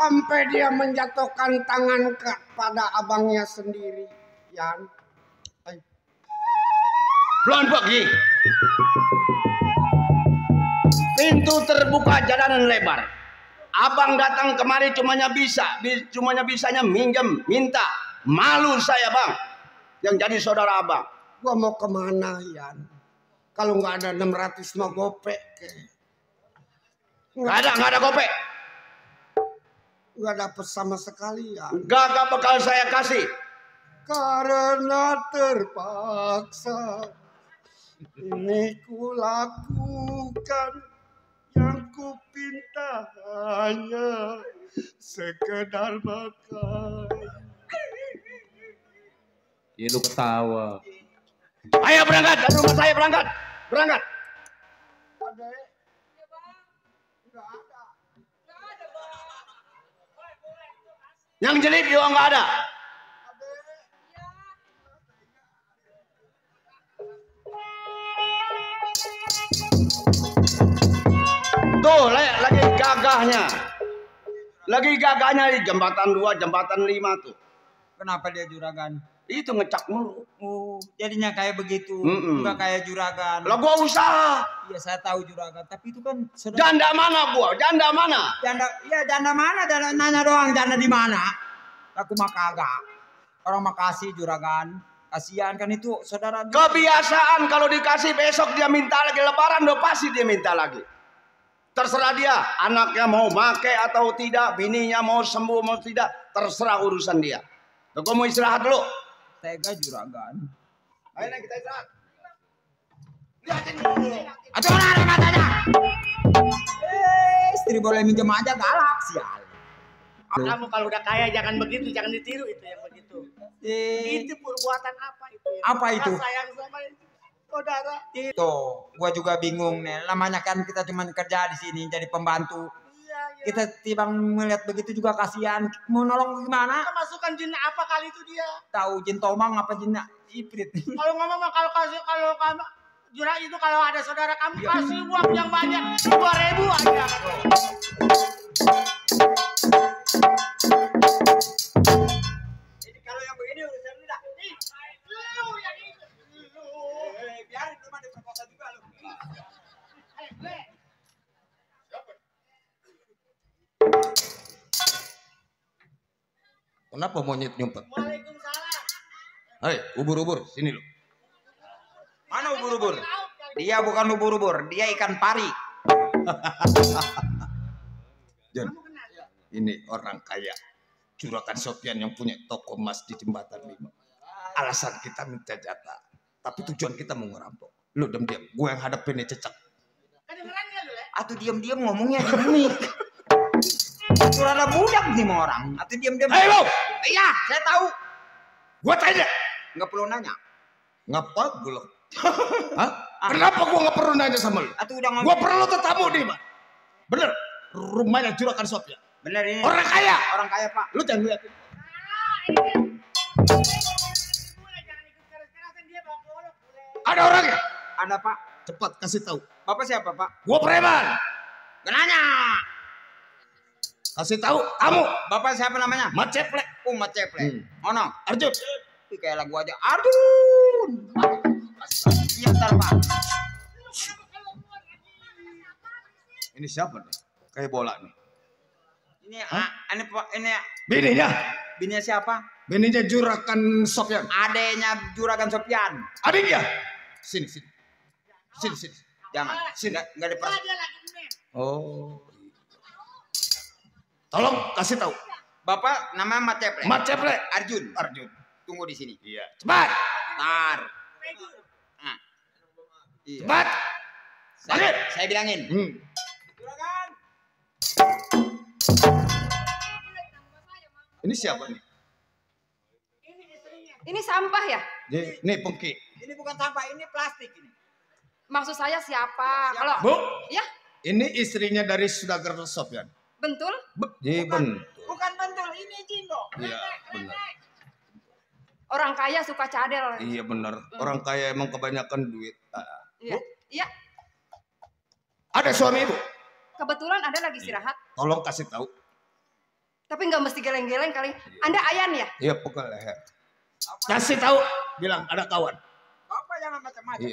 [SPEAKER 3] Sampai dia menjatuhkan tangan kepada abangnya sendiri. Yan.
[SPEAKER 1] Belum pergi. Pintu terbuka, jalanan lebar. Abang datang kemari cumanya bisanya minjem, minta. Malu saya bang, yang jadi saudara abang.
[SPEAKER 3] Gua mau kemana Yan? Kalau nggak ada 600 mah gopek.
[SPEAKER 1] Nggak ada gopek.
[SPEAKER 3] Nggak dapet sama sekali ya.
[SPEAKER 1] Gak bakal saya kasih.
[SPEAKER 3] Karena terpaksa ini kulakukan, yang ku pinta hanya sekedar makan.
[SPEAKER 8] Ya lu ketawa.
[SPEAKER 1] Ayo berangkat, dari rumah saya berangkat. Berangkat. Yang jelip juga nggak ada. Tuh, lagi gagahnya di jembatan 2, jembatan 5 tuh.
[SPEAKER 4] Kenapa dia juragan?
[SPEAKER 1] Itu ngecak mulu.
[SPEAKER 4] Oh, jadinya kayak begitu.
[SPEAKER 1] Mm-mm.
[SPEAKER 4] Enggak kayak juragan.
[SPEAKER 1] Lah gua usaha.
[SPEAKER 4] Iya, saya tahu juragan, tapi itu kan
[SPEAKER 1] Janda mana gua? Janda mana?
[SPEAKER 4] Janda mana? Janda nanya doang, janda di mana? Aku mah kagak. Orang makasih juragan. Kasihan kan itu saudara.
[SPEAKER 1] Kebiasaan kalau dikasih besok dia minta lagi, lebaran udah pasti dia minta lagi. Terserah dia, anaknya mau make atau tidak, bininya mau sembuh mau tidak, terserah urusan dia. Gua mau istirahat dulu.
[SPEAKER 4] Tega juragan.
[SPEAKER 1] Ayo kita istirahat.
[SPEAKER 4] Atau ada matanya. Istri boleh minjem aja galak sial.
[SPEAKER 2] Kamu kalau udah kaya jangan begitu, jangan ditiru itu yang begitu. Itu perbuatan apa itu?
[SPEAKER 4] Apa itu?
[SPEAKER 2] Sayang sama saudara.
[SPEAKER 4] Itu, gua juga bingung nih. Lamanya kan kita cuma kerja di sini jadi pembantu.
[SPEAKER 2] Iya.
[SPEAKER 4] Kita timbang melihat begitu juga kasihan. Mau nolong gimana?
[SPEAKER 2] Kita masukkan jin apa kali itu dia?
[SPEAKER 4] Tahu jin tomang apa jin ifrit?
[SPEAKER 2] Kalau ngomong mah kalau kamu Jura itu kalau ada saudara kamu kasih uang yang banyak 2.000 aja.
[SPEAKER 4] Jadi kalau yang begini urusan lu dah.
[SPEAKER 2] Lu yang itu.
[SPEAKER 4] Biarin lu mah diperkosa juga lu.
[SPEAKER 1] Kenapa monyet nyumpet?
[SPEAKER 2] Waalaikumsalam.
[SPEAKER 1] Hei, ubur-ubur, sini lu.
[SPEAKER 4] Mana ubur-ubur? Dia bukan ubur-ubur, dia ikan pari.
[SPEAKER 1] Jan, ini orang kaya. Juragan Sopyan yang punya toko emas di Jembatan 5. Alasan kita minta jatah. Tapi tujuan kita mau ngerampok. Lu diam-diam, gue yang hadapin cecek.
[SPEAKER 4] Atau diam-diam ngomongnya gini. Suara budak nih sama orang. Atau diam-diam.
[SPEAKER 1] Hei, Bang!
[SPEAKER 4] Iya, saya tahu.
[SPEAKER 1] Gue tanya.
[SPEAKER 4] Nggak perlu nanya.
[SPEAKER 1] Ngapa gue lo? Hah? Kenapa gue nggak perlu nanya sama lu?
[SPEAKER 4] Atau udah ngomong.
[SPEAKER 1] Gue perlu tetamu nih, Pak. Bener, rumahnya Juragan Sopyan.
[SPEAKER 4] Bener ini.
[SPEAKER 1] Orang kaya.
[SPEAKER 4] Orang kaya, Pak.
[SPEAKER 1] Lu jangan lihat. Ada orangnya.
[SPEAKER 4] Ada, Pak.
[SPEAKER 1] Cepat kasih tahu.
[SPEAKER 4] Bapak siapa, Pak?
[SPEAKER 1] Gue preman.
[SPEAKER 4] Gak nanya.
[SPEAKER 1] Kasih tahu kamu.
[SPEAKER 4] Bapak siapa namanya?
[SPEAKER 1] Mat Ceplek.
[SPEAKER 4] Mat Ceplek. Ono.
[SPEAKER 1] Arjun.
[SPEAKER 4] Ih, kayak lagu aja. Arjun. Iya, bentar, Pak.
[SPEAKER 1] Ini siapa nih? Kayak bola nih.
[SPEAKER 4] Ini ini
[SPEAKER 1] Bininya.
[SPEAKER 4] Bininya siapa?
[SPEAKER 1] Bininya Juragan Sopyan.
[SPEAKER 4] Adenya Juragan Sopyan.
[SPEAKER 1] Adiknya. Sini.
[SPEAKER 4] Jangan.
[SPEAKER 1] Sini.
[SPEAKER 4] Enggak diperas.
[SPEAKER 1] Oh. Tolong kasih tahu.
[SPEAKER 4] Bapak namanya Mat Ceplek.
[SPEAKER 1] Mat Ceplek.
[SPEAKER 4] Arjun. Tunggu di sini.
[SPEAKER 1] Iya. Cepat.
[SPEAKER 4] Tar. Nah. Iya.
[SPEAKER 1] Cepat.
[SPEAKER 4] Saya bilangin. Juragan.
[SPEAKER 1] Ini siapa nih?
[SPEAKER 9] Ini sampah ya?
[SPEAKER 1] Ini pengki.
[SPEAKER 4] Ini bukan sampah, ini plastik ini.
[SPEAKER 9] Maksud saya siapa? Kalau
[SPEAKER 1] Bu.
[SPEAKER 9] ya,
[SPEAKER 1] Ini istrinya dari Sudagar Sopyan.
[SPEAKER 9] bentul?
[SPEAKER 1] Iya betul.
[SPEAKER 4] Bukan bentul, ini Jindo.
[SPEAKER 1] Iya benar.
[SPEAKER 9] Orang kaya suka cadel.
[SPEAKER 1] Iya benar. Orang kaya emang kebanyakan duit.
[SPEAKER 9] Iya. Iya.
[SPEAKER 1] Ada suami ibu?
[SPEAKER 9] Kebetulan ada lagi istirahat.
[SPEAKER 1] Tolong kasih tahu.
[SPEAKER 9] Tapi nggak mesti geleng-geleng kali. Anda Ayan ya?
[SPEAKER 1] Iya pukul leher. Kasih tahu. Bilang ada kawan.
[SPEAKER 4] Bapak jangan macam-macam.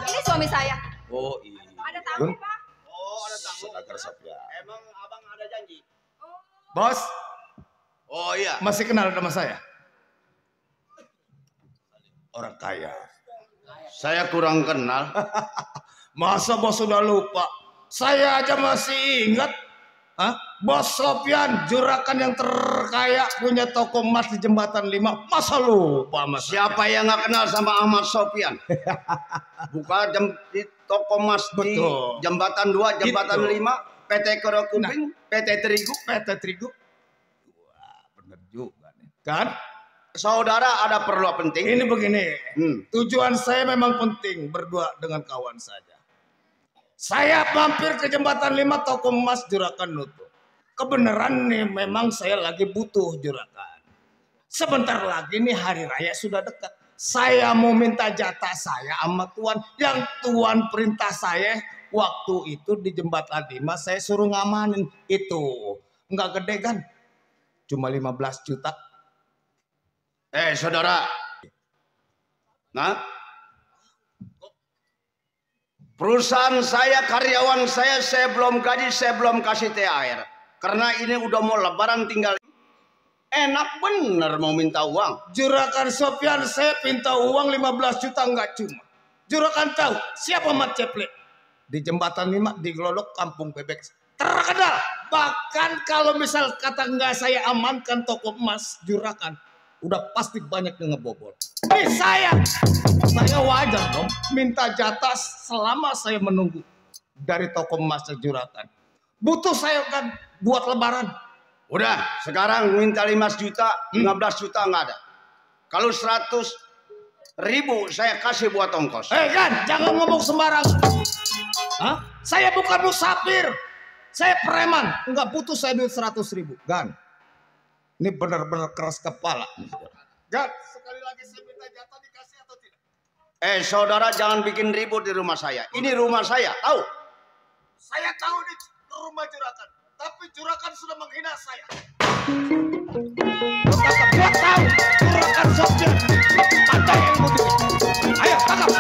[SPEAKER 9] Ini suami saya.
[SPEAKER 1] Oh iya.
[SPEAKER 9] Ada tamu, Pak.
[SPEAKER 1] Oh ada tamu. Sudagar Sopyan.
[SPEAKER 3] Emang abang ada janji?
[SPEAKER 1] Bos.
[SPEAKER 3] Oh iya.
[SPEAKER 1] Masih kenal sama saya? Orang kaya.
[SPEAKER 3] Saya kurang kenal.
[SPEAKER 1] Masa bos sudah lupa? Saya aja masih ingat. Hah? Bos Sopyan, juragan yang terkaya, punya toko emas di Jembatan 5. Masa lupa mas?
[SPEAKER 3] Siapa yang nggak kenal sama Ahmad Sopyan? Buka di toko emas di
[SPEAKER 1] Betul.
[SPEAKER 3] Jembatan 2, Jembatan
[SPEAKER 1] Gitu.
[SPEAKER 3] 5, PT Kero Kuping, PT Terigu.
[SPEAKER 1] PT Terigu. Wah, bener juga nih. Kan?
[SPEAKER 3] Saudara ada perlu penting?
[SPEAKER 1] Ini begini.
[SPEAKER 3] Hmm.
[SPEAKER 1] Tujuan saya memang penting berdua dengan kawan saja. Saya mampir ke Jembatan 5 toko emas Juragan nutup. Kebenaran nih memang saya lagi butuh Juragan. Sebentar lagi nih hari raya sudah dekat. Saya mau minta jatah saya sama Tuan. Yang Tuan perintah saya waktu itu di Jembatan 5 saya suruh ngamanin. Itu nggak gede kan? Cuma 15 juta.
[SPEAKER 3] Saudara. Nah, perusahaan saya, karyawan saya belum gaji, saya belum kasih THR. Karena ini udah mau lebaran tinggal. Enak bener mau minta uang.
[SPEAKER 1] Juragan Sopyan saya minta uang 15 juta nggak cuma. Juragan tahu siapa Mat Ceplek? Di Jembatan 5 di Glodok Kampung Bebek. Terkenal. Bahkan kalau misal kata nggak saya amankan toko emas Juragan. Udah pasti banyak yang ngebobol. Ini saya wajar dong minta jatah selama saya menunggu dari toko emas Juragan. Butuh saya kan buat lebaran. Udah, sekarang minta 5 juta, 15 juta nggak ada. Kalau 100.000 saya kasih buat ongkos.
[SPEAKER 2] Gan, jangan ngomong sembarangan. Hah? Saya bukan musafir. Saya preman. Enggak butuh saya duit 100.000. Gan, ini benar-benar keras kepala. Gan, sekali lagi saya minta jatah dikasih atau tidak?
[SPEAKER 1] Saudara jangan bikin ribut di rumah saya. Ini rumah saya, tahu?
[SPEAKER 2] Saya tahu ini rumah Juragan, tapi Juragan sudah menghina saya. Gua tahu Juragan Sofyan pandai yang mudik. Ayo tangkap.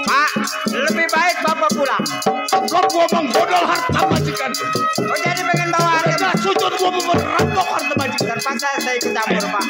[SPEAKER 4] Pak, lebih baik Bapak pulang.
[SPEAKER 2] Kau gua menggodol harta majikan.
[SPEAKER 4] Oh jadi pengen bawa harta?
[SPEAKER 2] Sujud gua merampok harta majikan.
[SPEAKER 4] Terpaksa saya ikut campur, Pak.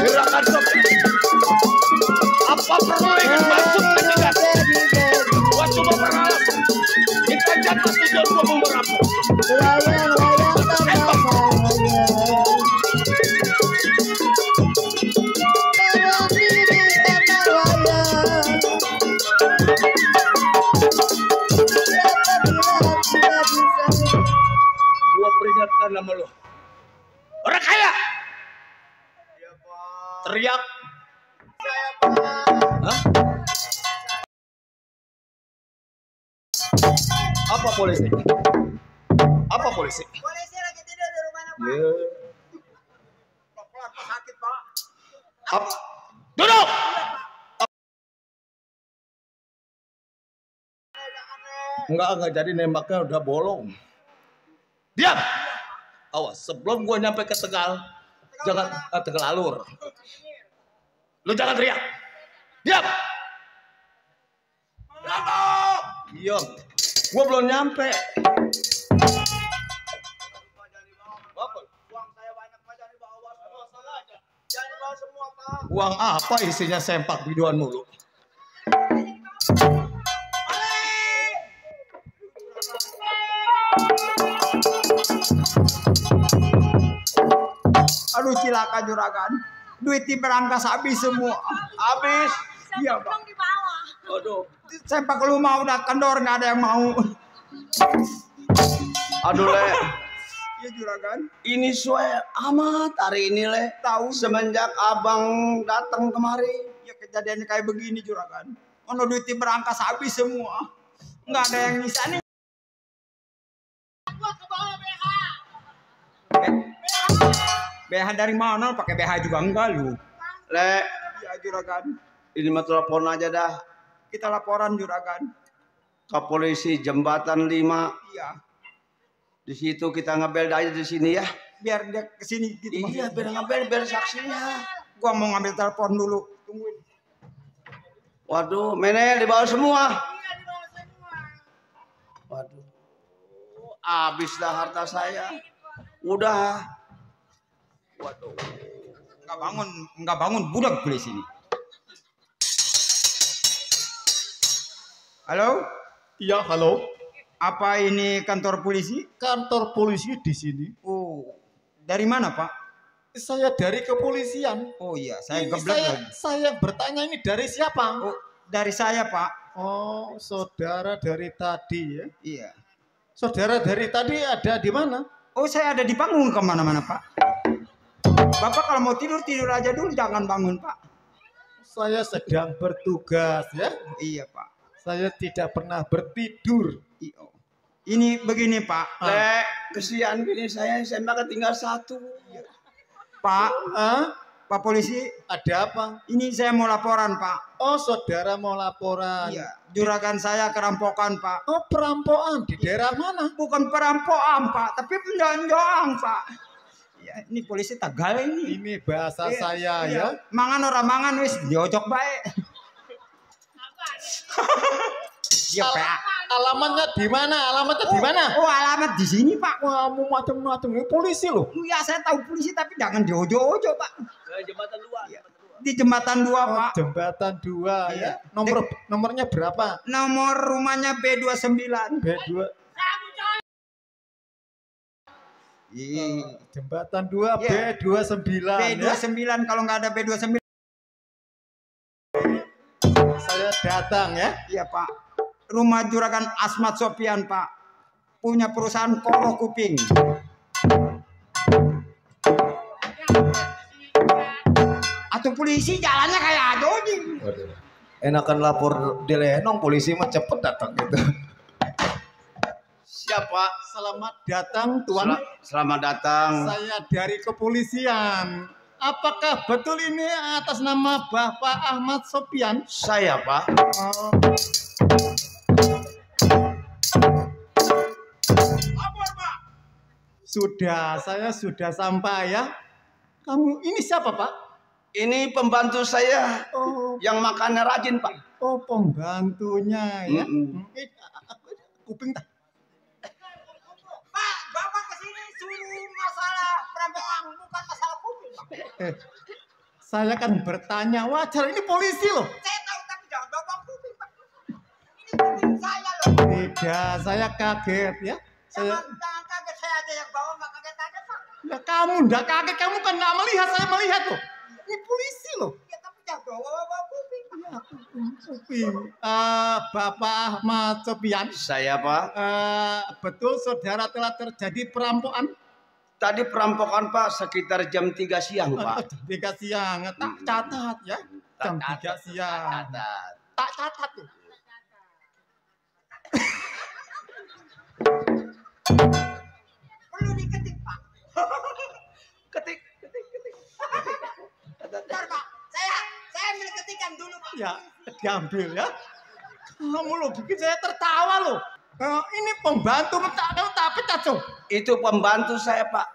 [SPEAKER 1] Gerakan sopi. Apa perlu ingin masuk ke tidak? Gua cuma beralas. Kita jatuh tidur gua mau merampok. Gua peringatkan nama lo. Orang kaya. Teriak. Hah? Apa polisi? Apa polisi?
[SPEAKER 4] Polisi lagi tidur di rumahnya, Pak.
[SPEAKER 1] Ya.
[SPEAKER 4] Sakit, Pak.
[SPEAKER 1] Apa? Duduk. Enggak jadi nembaknya udah bolong. Diam. Awas, sebelum gua nyampe ke Tegal, jangan Tegal Alur. Lu jangan teriak. Diam. Diam. Gua belum nyampe. Uang apa isinya sempak biduan mulu?
[SPEAKER 4] Aduh cilaka juragan. Duit di berangkas habis semua.
[SPEAKER 1] Habis.
[SPEAKER 4] Iya, Pak.
[SPEAKER 5] Di bawah.
[SPEAKER 1] Aduh.
[SPEAKER 4] Sempak rumah udah kendor, nggak ada yang mau.
[SPEAKER 1] Aduh, Le.
[SPEAKER 4] Iya juragan.
[SPEAKER 1] Ini suai amat hari ini, Le.
[SPEAKER 4] Tahu
[SPEAKER 1] Semenjak abang datang kemari.
[SPEAKER 4] ya kejadiannya kayak begini juragan. Ono duit di berangkas habis semua. Nggak ada yang bisa nih. BH dari mana? Pakai BH juga enggak lu.
[SPEAKER 1] Le,
[SPEAKER 4] Iya juragan.
[SPEAKER 1] ini mah telepon aja dah.
[SPEAKER 4] Kita laporan juragan.
[SPEAKER 1] Ke polisi Jembatan 5.
[SPEAKER 4] Iya.
[SPEAKER 1] Di situ kita ngebel aja di sini ya.
[SPEAKER 4] Biar dia kesini gitu.
[SPEAKER 1] Iya, biar ngebel, biar saksinya.
[SPEAKER 4] Gua mau ngambil telepon dulu. Tungguin.
[SPEAKER 1] Waduh, Menel dibawa semua. Waduh. Habis dah harta saya. Udah. Waduh.
[SPEAKER 4] Enggak bangun budak polisi ini. Halo?
[SPEAKER 2] Iya, halo.
[SPEAKER 4] Apa ini kantor polisi?
[SPEAKER 2] Kantor polisi di sini.
[SPEAKER 4] Oh. Dari mana, Pak?
[SPEAKER 2] Saya dari kepolisian.
[SPEAKER 4] Oh iya, saya
[SPEAKER 2] Ini
[SPEAKER 4] geblek lagi.
[SPEAKER 2] saya bertanya ini dari siapa?
[SPEAKER 4] Oh, dari saya, Pak.
[SPEAKER 2] Oh, saudara dari tadi ya.
[SPEAKER 4] Iya.
[SPEAKER 2] Saudara dari tadi ada di mana?
[SPEAKER 4] Oh, saya ada di panggung kemana-mana, Pak. Bapak kalau mau tidur, tidur aja dulu. Jangan bangun, Pak.
[SPEAKER 2] Saya sedang bertugas ya.
[SPEAKER 4] Iya, Pak.
[SPEAKER 2] Saya tidak pernah bertidur.
[SPEAKER 4] Iya. Ini begini, Pak.
[SPEAKER 1] Le, kesian gini saya mah tinggal satu.
[SPEAKER 4] Pak,
[SPEAKER 2] Ah,
[SPEAKER 4] Pak polisi,
[SPEAKER 2] ada apa?
[SPEAKER 4] ini saya mau laporan, Pak.
[SPEAKER 2] Oh, saudara mau laporan.
[SPEAKER 4] Iya, juragan saya kerampokan, Pak.
[SPEAKER 2] Oh, perampokan di daerah mana?
[SPEAKER 4] Bukan perampokan, Pak, tapi penjonjong, Pak. Ya, ini polisi Tegal ini.
[SPEAKER 2] Ini bahasa
[SPEAKER 4] Iya,
[SPEAKER 2] saya
[SPEAKER 4] iya.
[SPEAKER 2] ya.
[SPEAKER 4] Mangan orang mangan wis diojok baik. Dia PA.
[SPEAKER 2] Alamatnya di mana? Alamatnya di mana?
[SPEAKER 4] Oh, alamat di sini, Pak.
[SPEAKER 2] Kamu macam-macam ini polisi loh.
[SPEAKER 4] Ya, saya tahu polisi tapi jangan diojo-ojo, Pak.
[SPEAKER 1] Jembatan 2.
[SPEAKER 4] Di jembatan 2,
[SPEAKER 2] Oh,
[SPEAKER 4] Pak.
[SPEAKER 2] jembatan 2
[SPEAKER 4] Iya.
[SPEAKER 2] ya. Nomornya berapa?
[SPEAKER 4] Nomor rumahnya B29.
[SPEAKER 2] B2. Jembatan 2
[SPEAKER 4] Iya.
[SPEAKER 2] B29 ya.
[SPEAKER 4] B29 kalau nggak ada B29.
[SPEAKER 2] Saya datang ya.
[SPEAKER 4] Iya, Pak. Rumah juragan Asmat Sopian, Pak. Punya perusahaan Koro Kuping. Atau polisi jalannya kayak Adoni.
[SPEAKER 10] Enakan lapor di Lenong, polisi mah cepet datang gitu.
[SPEAKER 1] Siapa?
[SPEAKER 2] Selamat datang Tuan.
[SPEAKER 1] Selamat datang.
[SPEAKER 2] Saya dari kepolisian. Apakah betul ini atas nama Bapak Ahmad Sopian?
[SPEAKER 1] Saya, Pak.
[SPEAKER 2] Oh, Sudah, saya sudah sampai ya. Kamu ini siapa, Pak?
[SPEAKER 1] Ini pembantu saya
[SPEAKER 2] Oh,
[SPEAKER 1] yang makannya rajin, Pak.
[SPEAKER 2] oh pembantunya ya. Kuping tak.
[SPEAKER 4] Pak, Bapak kesini suruh masalah perampokan, bukan masalah kuping, Pak.
[SPEAKER 2] Saya kan bertanya wajar, ini polisi loh.
[SPEAKER 4] Saya tahu tapi jangan bawa kuping, Pak. Ini kuping saya loh.
[SPEAKER 2] Tidak, saya kaget ya.
[SPEAKER 4] Jangan kaget, saya aja yang bawa nggak kaget-kaget, Pak.
[SPEAKER 2] Ya kamu ndak kaget, kamu kan nggak melihat, saya melihat loh. Ini polisi loh.
[SPEAKER 4] Ya tapi jangan bawa kuping, Pak.
[SPEAKER 2] Ya, kuping. Bapak Ahmad Sopian.
[SPEAKER 1] Saya, Pak.
[SPEAKER 2] Betul saudara telah terjadi perampokan?
[SPEAKER 1] Tadi perampokan, Pak, sekitar jam 3 siang, Pak.
[SPEAKER 2] 3 siang, tak catat ya. Jam 3 siang. Tak catat tuh.
[SPEAKER 4] Perlu diketik, Pak.
[SPEAKER 1] Ketik.
[SPEAKER 4] Bentar, Pak. Saya ambil ketikan dulu, Pak.
[SPEAKER 2] Ya, diambil ya. Kamu lo bikin saya tertawa lo. Ini pembantu tak pecat tuh.
[SPEAKER 1] Itu pembantu saya, Pak.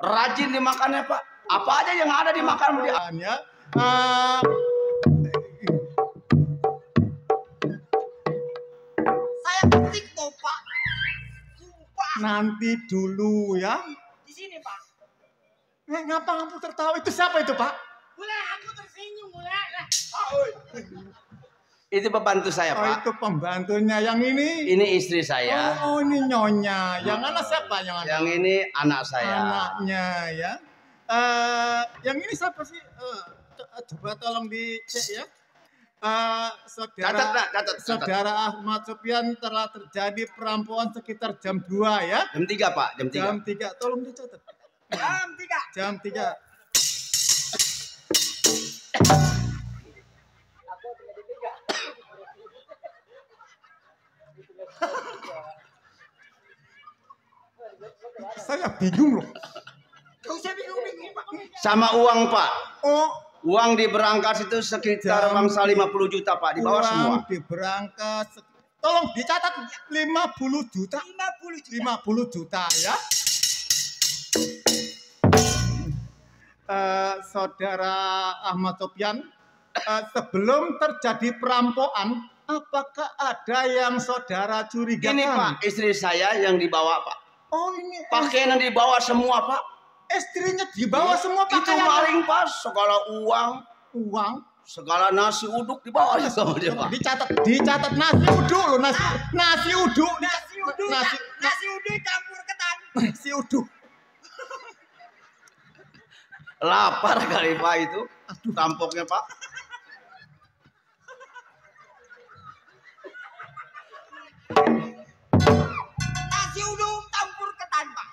[SPEAKER 1] Rajin dimakannya, Pak. Apa aja yang ada dimakan dia.
[SPEAKER 2] Ya.
[SPEAKER 4] Saya ketik tuh, Pak. Sumpah.
[SPEAKER 2] Nanti dulu ya.
[SPEAKER 4] Di sini, Pak.
[SPEAKER 2] Ngapa kamu tertawa? Itu siapa itu, Pak?
[SPEAKER 4] Mulai aku tersenyum, mulai.
[SPEAKER 1] Itu pembantu saya,
[SPEAKER 2] Oh,
[SPEAKER 1] Pak.
[SPEAKER 2] itu pembantunya. Yang ini?
[SPEAKER 1] Ini istri saya.
[SPEAKER 2] Oh, ini nyonya. Yang anak siapa?
[SPEAKER 1] Yang ini anak saya.
[SPEAKER 2] Anaknya ya. Yang ini siapa sih? Coba tolong dicek ya. Saudara Ahmad Sopian telah terjadi perampokan sekitar jam 2 ya.
[SPEAKER 1] Jam 3, Pak. Jam 3.
[SPEAKER 2] Jam 3. Tolong dicatat.
[SPEAKER 4] Jam 3.
[SPEAKER 2] Jam 3. Saya bingung loh.
[SPEAKER 4] Kau saya bingung-bingung, Pak.
[SPEAKER 1] Sama uang, Pak.
[SPEAKER 2] Oh,
[SPEAKER 1] Uang di berangkas itu sekitar bangsa 50 juta, Pak. Di bawah semua.
[SPEAKER 2] uang di berangkas. Tolong dicatat 50 juta.
[SPEAKER 4] 50 juta.
[SPEAKER 2] 50 juta ya. Saudara Ahmad Sopian, sebelum terjadi perampokan, apakah ada yang saudara curigakan?
[SPEAKER 1] Ini, Pak, istri saya yang dibawa, Pak.
[SPEAKER 2] Oh, ini
[SPEAKER 1] Pakaian yang dibawa semua, Pak.
[SPEAKER 2] istrinya dibawa semua
[SPEAKER 1] Itu
[SPEAKER 2] pakaian.
[SPEAKER 1] maling, Pak. Segala uang, segala nasi uduk dibawa sama dia, Pak.
[SPEAKER 2] Dicatat nasi uduk loh, nasi uduk.
[SPEAKER 4] Nasi uduk campur ketan.
[SPEAKER 2] Nasi uduk.
[SPEAKER 1] Lapar kali, Pak, itu. Tampoknya, Pak.
[SPEAKER 4] Nasi uduk campur ketan, Pak.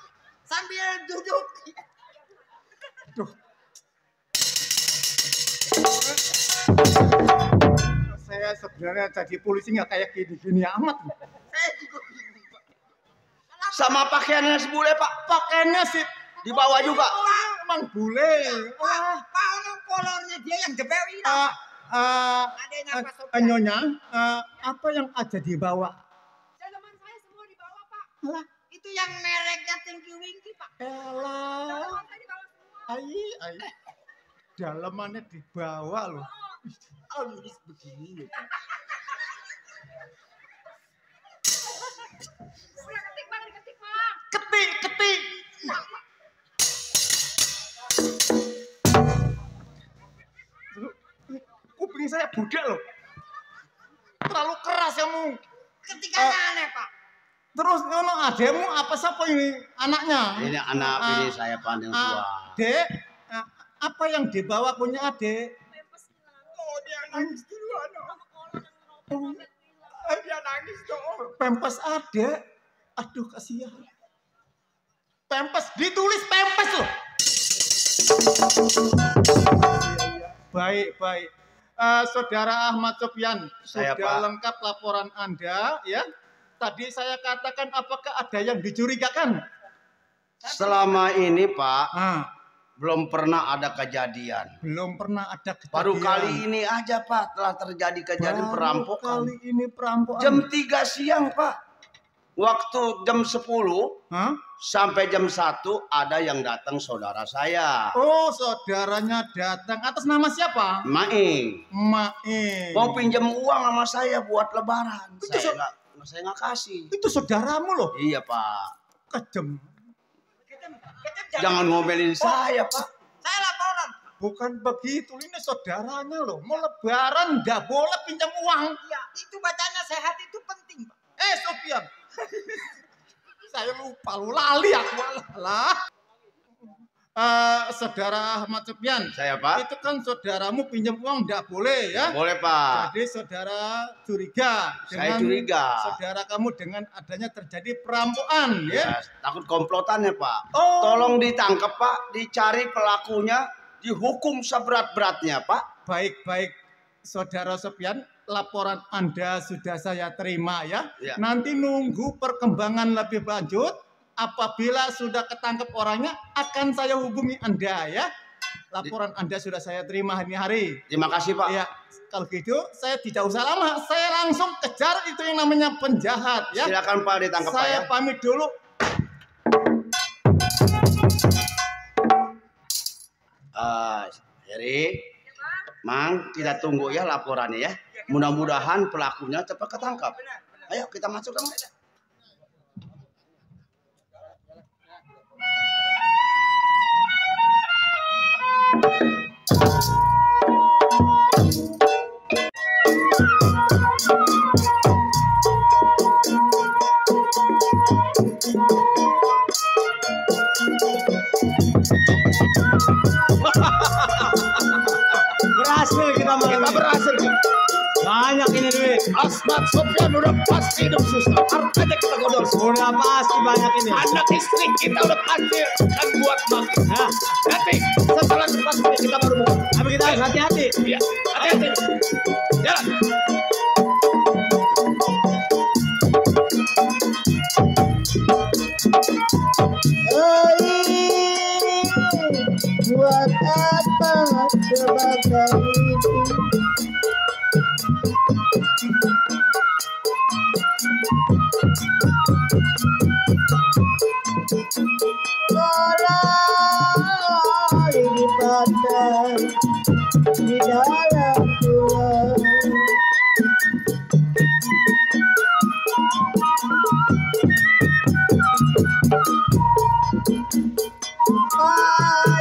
[SPEAKER 4] Sambil duduk.
[SPEAKER 2] Duh. Saya sebenarnya jadi polisi nggak kayak gini-gini amat.
[SPEAKER 4] Saya juga bingung, Pak.
[SPEAKER 1] Sama pakaiannya si bule, Pak.
[SPEAKER 2] Pakaiannya sih
[SPEAKER 1] Dibawa juga.
[SPEAKER 2] emang bule. Wah.
[SPEAKER 4] Pak, orang kolornya dia yang jebel ini. Adanya Pak Sopian.
[SPEAKER 2] Nyonya, apa yang ada di bawah?
[SPEAKER 9] Dalaman saya semua dibawa, Pak.
[SPEAKER 2] Alah,
[SPEAKER 4] Itu yang mereknya Tinky Winky, Pak.
[SPEAKER 2] elah.
[SPEAKER 9] Dalaman saya dibawa semua.
[SPEAKER 2] Ai. Dalamannya dibawa loh.
[SPEAKER 4] Halus begini.
[SPEAKER 9] Udah ketik, Bang, diketik, Bang.
[SPEAKER 2] Ketik. Kuping saya budak loh. Terlalu keras kamu.
[SPEAKER 4] Ketikanya aneh, Pak.
[SPEAKER 2] Terus ngono ademu apa siapa ini anaknya?
[SPEAKER 1] Ini anak ini saya pandang tua.
[SPEAKER 2] Dek, apa yang dibawa punya adek?
[SPEAKER 4] Oh, dia nangis duluan. Dia nangis dong.
[SPEAKER 2] Pempes adek. Aduh kasihan. Pempes ditulis pempes loh. Baik. Saudara Ahmad Sopian,
[SPEAKER 1] Saya,
[SPEAKER 2] sudah
[SPEAKER 1] Pak.
[SPEAKER 2] lengkap laporan Anda ya. Tadi saya katakan apakah ada yang dicurigakan?
[SPEAKER 1] Selama ini, Pak,
[SPEAKER 2] Ah,
[SPEAKER 1] belum pernah ada kejadian.
[SPEAKER 2] belum pernah ada kejadian.
[SPEAKER 1] Baru kali ini aja, Pak, telah terjadi kejadian
[SPEAKER 2] Baru
[SPEAKER 1] perampokan.
[SPEAKER 2] Kali ini perampokan.
[SPEAKER 1] Jam 3 siang, Pak. Waktu jam 10
[SPEAKER 2] Hah?
[SPEAKER 1] sampai jam 1 ada yang datang saudara saya.
[SPEAKER 2] Oh, saudaranya datang atas nama siapa?
[SPEAKER 1] Maing.
[SPEAKER 2] Maing.
[SPEAKER 1] Mau pinjam uang sama saya buat lebaran.
[SPEAKER 2] Itu
[SPEAKER 1] Saya nggak kasih.
[SPEAKER 2] Itu saudaramu loh.
[SPEAKER 1] Iya Pak.
[SPEAKER 2] Kejem.
[SPEAKER 1] Jangan ngomelin saya Pak.
[SPEAKER 4] Saya laporan.
[SPEAKER 2] Bukan begitu, ini saudaranya loh. Mau lebaran nggak boleh pinjam uang.
[SPEAKER 4] Ya, itu bacanya sehat itu penting, Pak.
[SPEAKER 2] Sofian. Saya lupa, lu lali aku lah. Saudara Ahmad Sofian.
[SPEAKER 1] Saya Pak.
[SPEAKER 2] Itu kan saudaramu pinjam uang nggak boleh ya?
[SPEAKER 1] Boleh Pak.
[SPEAKER 2] Jadi saudara curiga.
[SPEAKER 1] Saya curiga.
[SPEAKER 2] Saudara kamu dengan adanya terjadi perampokan ya?
[SPEAKER 1] Ya, takut komplotan ya Pak.
[SPEAKER 2] Oh.
[SPEAKER 1] Tolong ditangkap Pak, dicari pelakunya, dihukum seberat-beratnya Pak.
[SPEAKER 2] Baik-baik saudara Sofian, laporan Anda sudah saya terima ya.
[SPEAKER 1] Ya.
[SPEAKER 2] Nanti nunggu perkembangan lebih lanjut. Apabila sudah ketangkep orangnya, akan saya hubungi Anda ya. Laporan Anda sudah saya terima hari.
[SPEAKER 1] Terima kasih Pak.
[SPEAKER 2] Ya, kalau gitu saya tidak usah lama. Saya langsung kejar itu yang namanya penjahat ya.
[SPEAKER 1] Silakan Pak ditangkap Pak ya.
[SPEAKER 2] Saya pamit dulu.
[SPEAKER 1] Heri, Mang, kita tunggu ya laporannya ya. Mudah-mudahan pelakunya cepat ketangkap. Ayo kita masuk Mang.
[SPEAKER 10] Berhasil kita malam ini.
[SPEAKER 1] Berhasil.
[SPEAKER 10] Banyak ini duit.
[SPEAKER 1] Ahmad Sofian udah pasti hidup susah. Hartanya kita godol.
[SPEAKER 10] Udah pasti banyak ini.
[SPEAKER 1] Anak istri kita udah pasti kan buat makan.
[SPEAKER 10] Nah,
[SPEAKER 1] Nanti setelah pasti kita baru buka.
[SPEAKER 10] tapi kita harus hati-hati.
[SPEAKER 1] Iya, hati-hati. Jalan.
[SPEAKER 11] Buat apa kebakar ini? Bola ini patah di dalam tulang.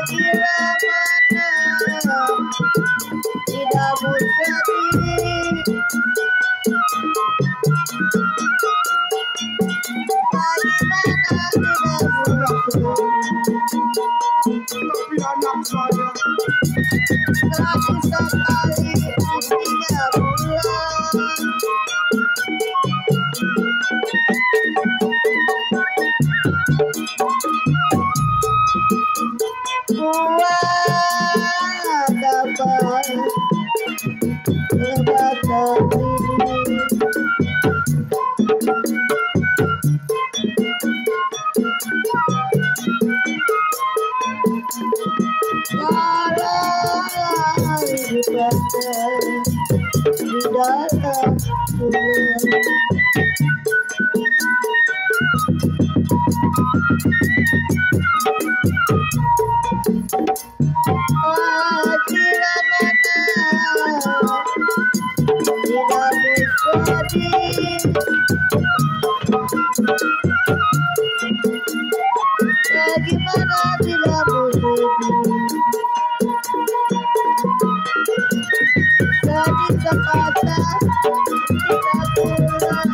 [SPEAKER 11] Bila mana tidak bersedih, bagaimana tidak bersedih.
[SPEAKER 2] Tapi anak saya
[SPEAKER 11] Lagi sekali istrinya pulang. Buat apa kebakar ini? Malah ini patah di dalam tulang. Bila mana tidak bersedih, bagaimana tidak bersedih. Sedih sepatah tidak pulang.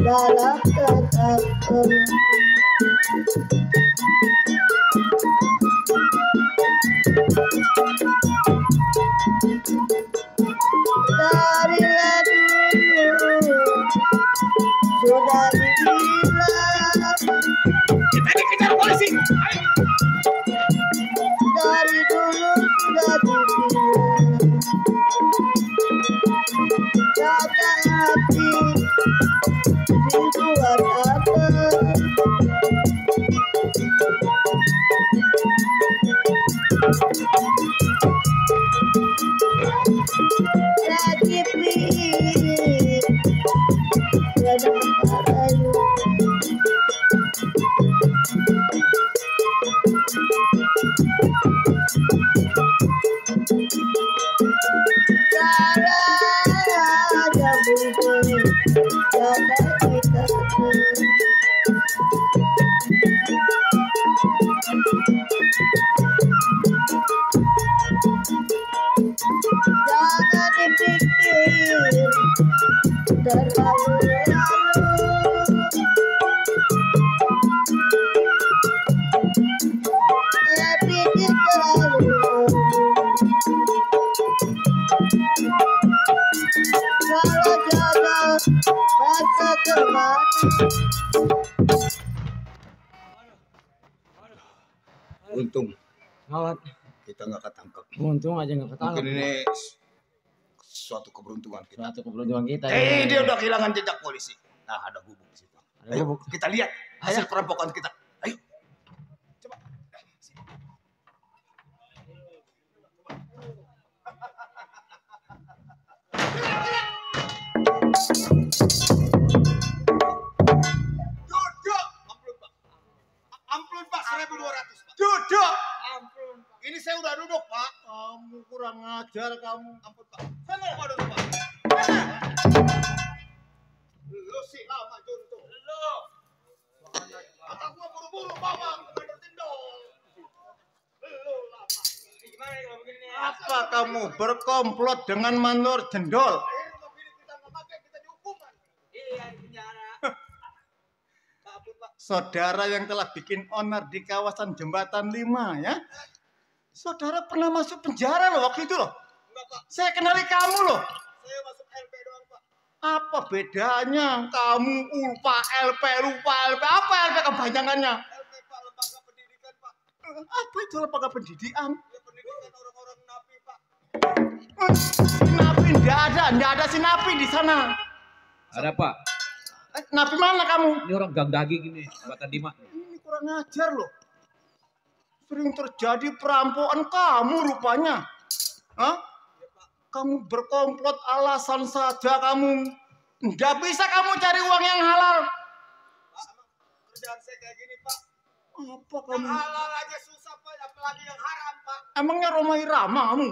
[SPEAKER 11] Dalam ketakutan. Darilah dulu sudah dibilang
[SPEAKER 1] Kita dikejar polisi. Ayo.
[SPEAKER 11] Jangan dipikir terlalu pikir terlalu kalau jodoh rasa kemana.
[SPEAKER 1] Untung
[SPEAKER 2] Ngawat.
[SPEAKER 1] kita nggak ketangkep.
[SPEAKER 2] Untung aja nggak ketangkep.
[SPEAKER 1] Mungkin ini suatu keberuntungan kita.
[SPEAKER 2] Suatu keberuntungan kita.
[SPEAKER 1] Dia udah kehilangan jejak polisi. Nah, ada gubuk di situ.
[SPEAKER 2] Ada
[SPEAKER 1] Ayo,
[SPEAKER 2] gubuk.
[SPEAKER 1] kita lihat hasil perampokan kita. Ayo. Coba. Duduk. Ampun, Pak. 1.200, Pak. Duduk. Ini saya udah duduk, Pak.
[SPEAKER 2] Kamu kurang ajar kamu.
[SPEAKER 1] Ampun, Pak. Sana, Pak, duduk, Pak. Lu sih lama juntuh. Lu. Kata gua buru-buru bawa ke tendol. Lu lama. Gimana kalau begini?
[SPEAKER 2] Apa kamu berkomplot dengan Manur Jendol?
[SPEAKER 1] Akhirnya mobil kita nggak pakai, kita dihukuman. Iya, di penjara. Ampun, Pak.
[SPEAKER 2] Saudara yang telah bikin onar di kawasan Jembatan 5 ya. Saudara pernah masuk penjara loh waktu itu loh.
[SPEAKER 1] Enggak, Pak.
[SPEAKER 2] Saya kenali kamu loh.
[SPEAKER 1] Saya masuk LP doang, Pak.
[SPEAKER 2] Apa bedanya kamu lupa LP? Apa LP kepanjangannya?
[SPEAKER 1] LP, Pak, lembaga pendidikan, Pak.
[SPEAKER 2] Apa itu lembaga pendidikan?
[SPEAKER 1] Ya, pendidikan orang-orang napi, Pak.
[SPEAKER 2] Napi enggak ada si Napi di sana.
[SPEAKER 6] Ada Pak.
[SPEAKER 2] Napi mana kamu?
[SPEAKER 6] Ini orang gang daging ini, Jembatan 5.
[SPEAKER 2] Ini kurang ajar loh. Sering terjadi perampokan kamu rupanya. Hah? Kamu berkomplot alasan saja kamu. Nggak bisa kamu cari uang yang halal.
[SPEAKER 1] Pak, kerjaan saya kayak gini, Pak.
[SPEAKER 2] Apa
[SPEAKER 1] Yang
[SPEAKER 2] kamu?
[SPEAKER 1] halal aja susah, Pak. Apalagi yang haram, Pak.
[SPEAKER 2] Emangnya Roma Irama kamu?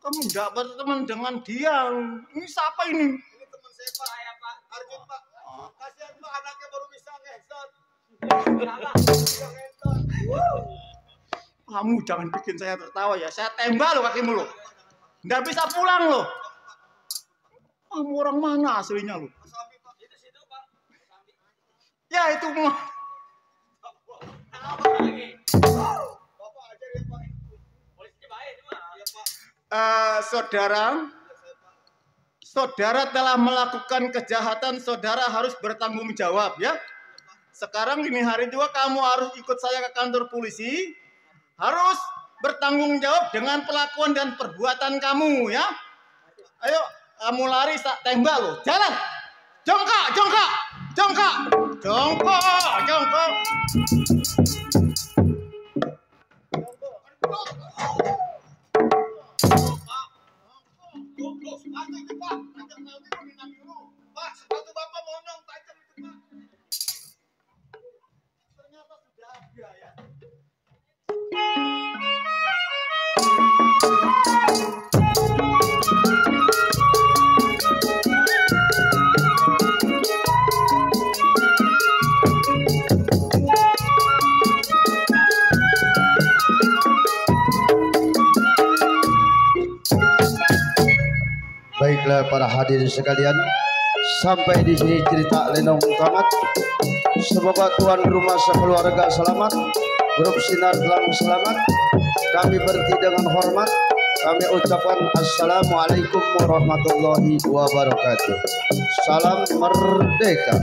[SPEAKER 2] Kamu nggak berteman dengan dia. Ini siapa ini?
[SPEAKER 1] Ini teman saya, Pak. Saya, Pak. Arjun, Pak. Kasihan, Pak. Anaknya baru bisa ngesot.
[SPEAKER 2] Kamu jangan bikin saya tertawa ya. Saya tembak loh kakimu loh. Nggak bisa pulang loh. Kamu orang mana aslinya loh? Ya itu mah. Saudara telah melakukan kejahatan, saudara harus bertanggung jawab ya. Sekarang ini hari juga kamu harus ikut saya ke kantor polisi. Harus bertanggung jawab dengan pelakuan dan perbuatan kamu ya. Ayo, kamu lari tak tembak loh. Jalan. Jongkok, jongkok, jongkok, jongkok, jongkok.
[SPEAKER 1] Pak, sepatu Bapak monong tajam itu, Pak.
[SPEAKER 2] Ternyata sudah ada ya.
[SPEAKER 12] Baiklah para hadirin sekalian, sampai di sini cerita Lenong tamat. Semoga tuan rumah sekeluarga selamat, grup Sinar Gelang selamat. Kami berhenti dengan hormat. Kami ucapkan Assalamualaikum warahmatullahi wabarakatuh. Salam merdeka.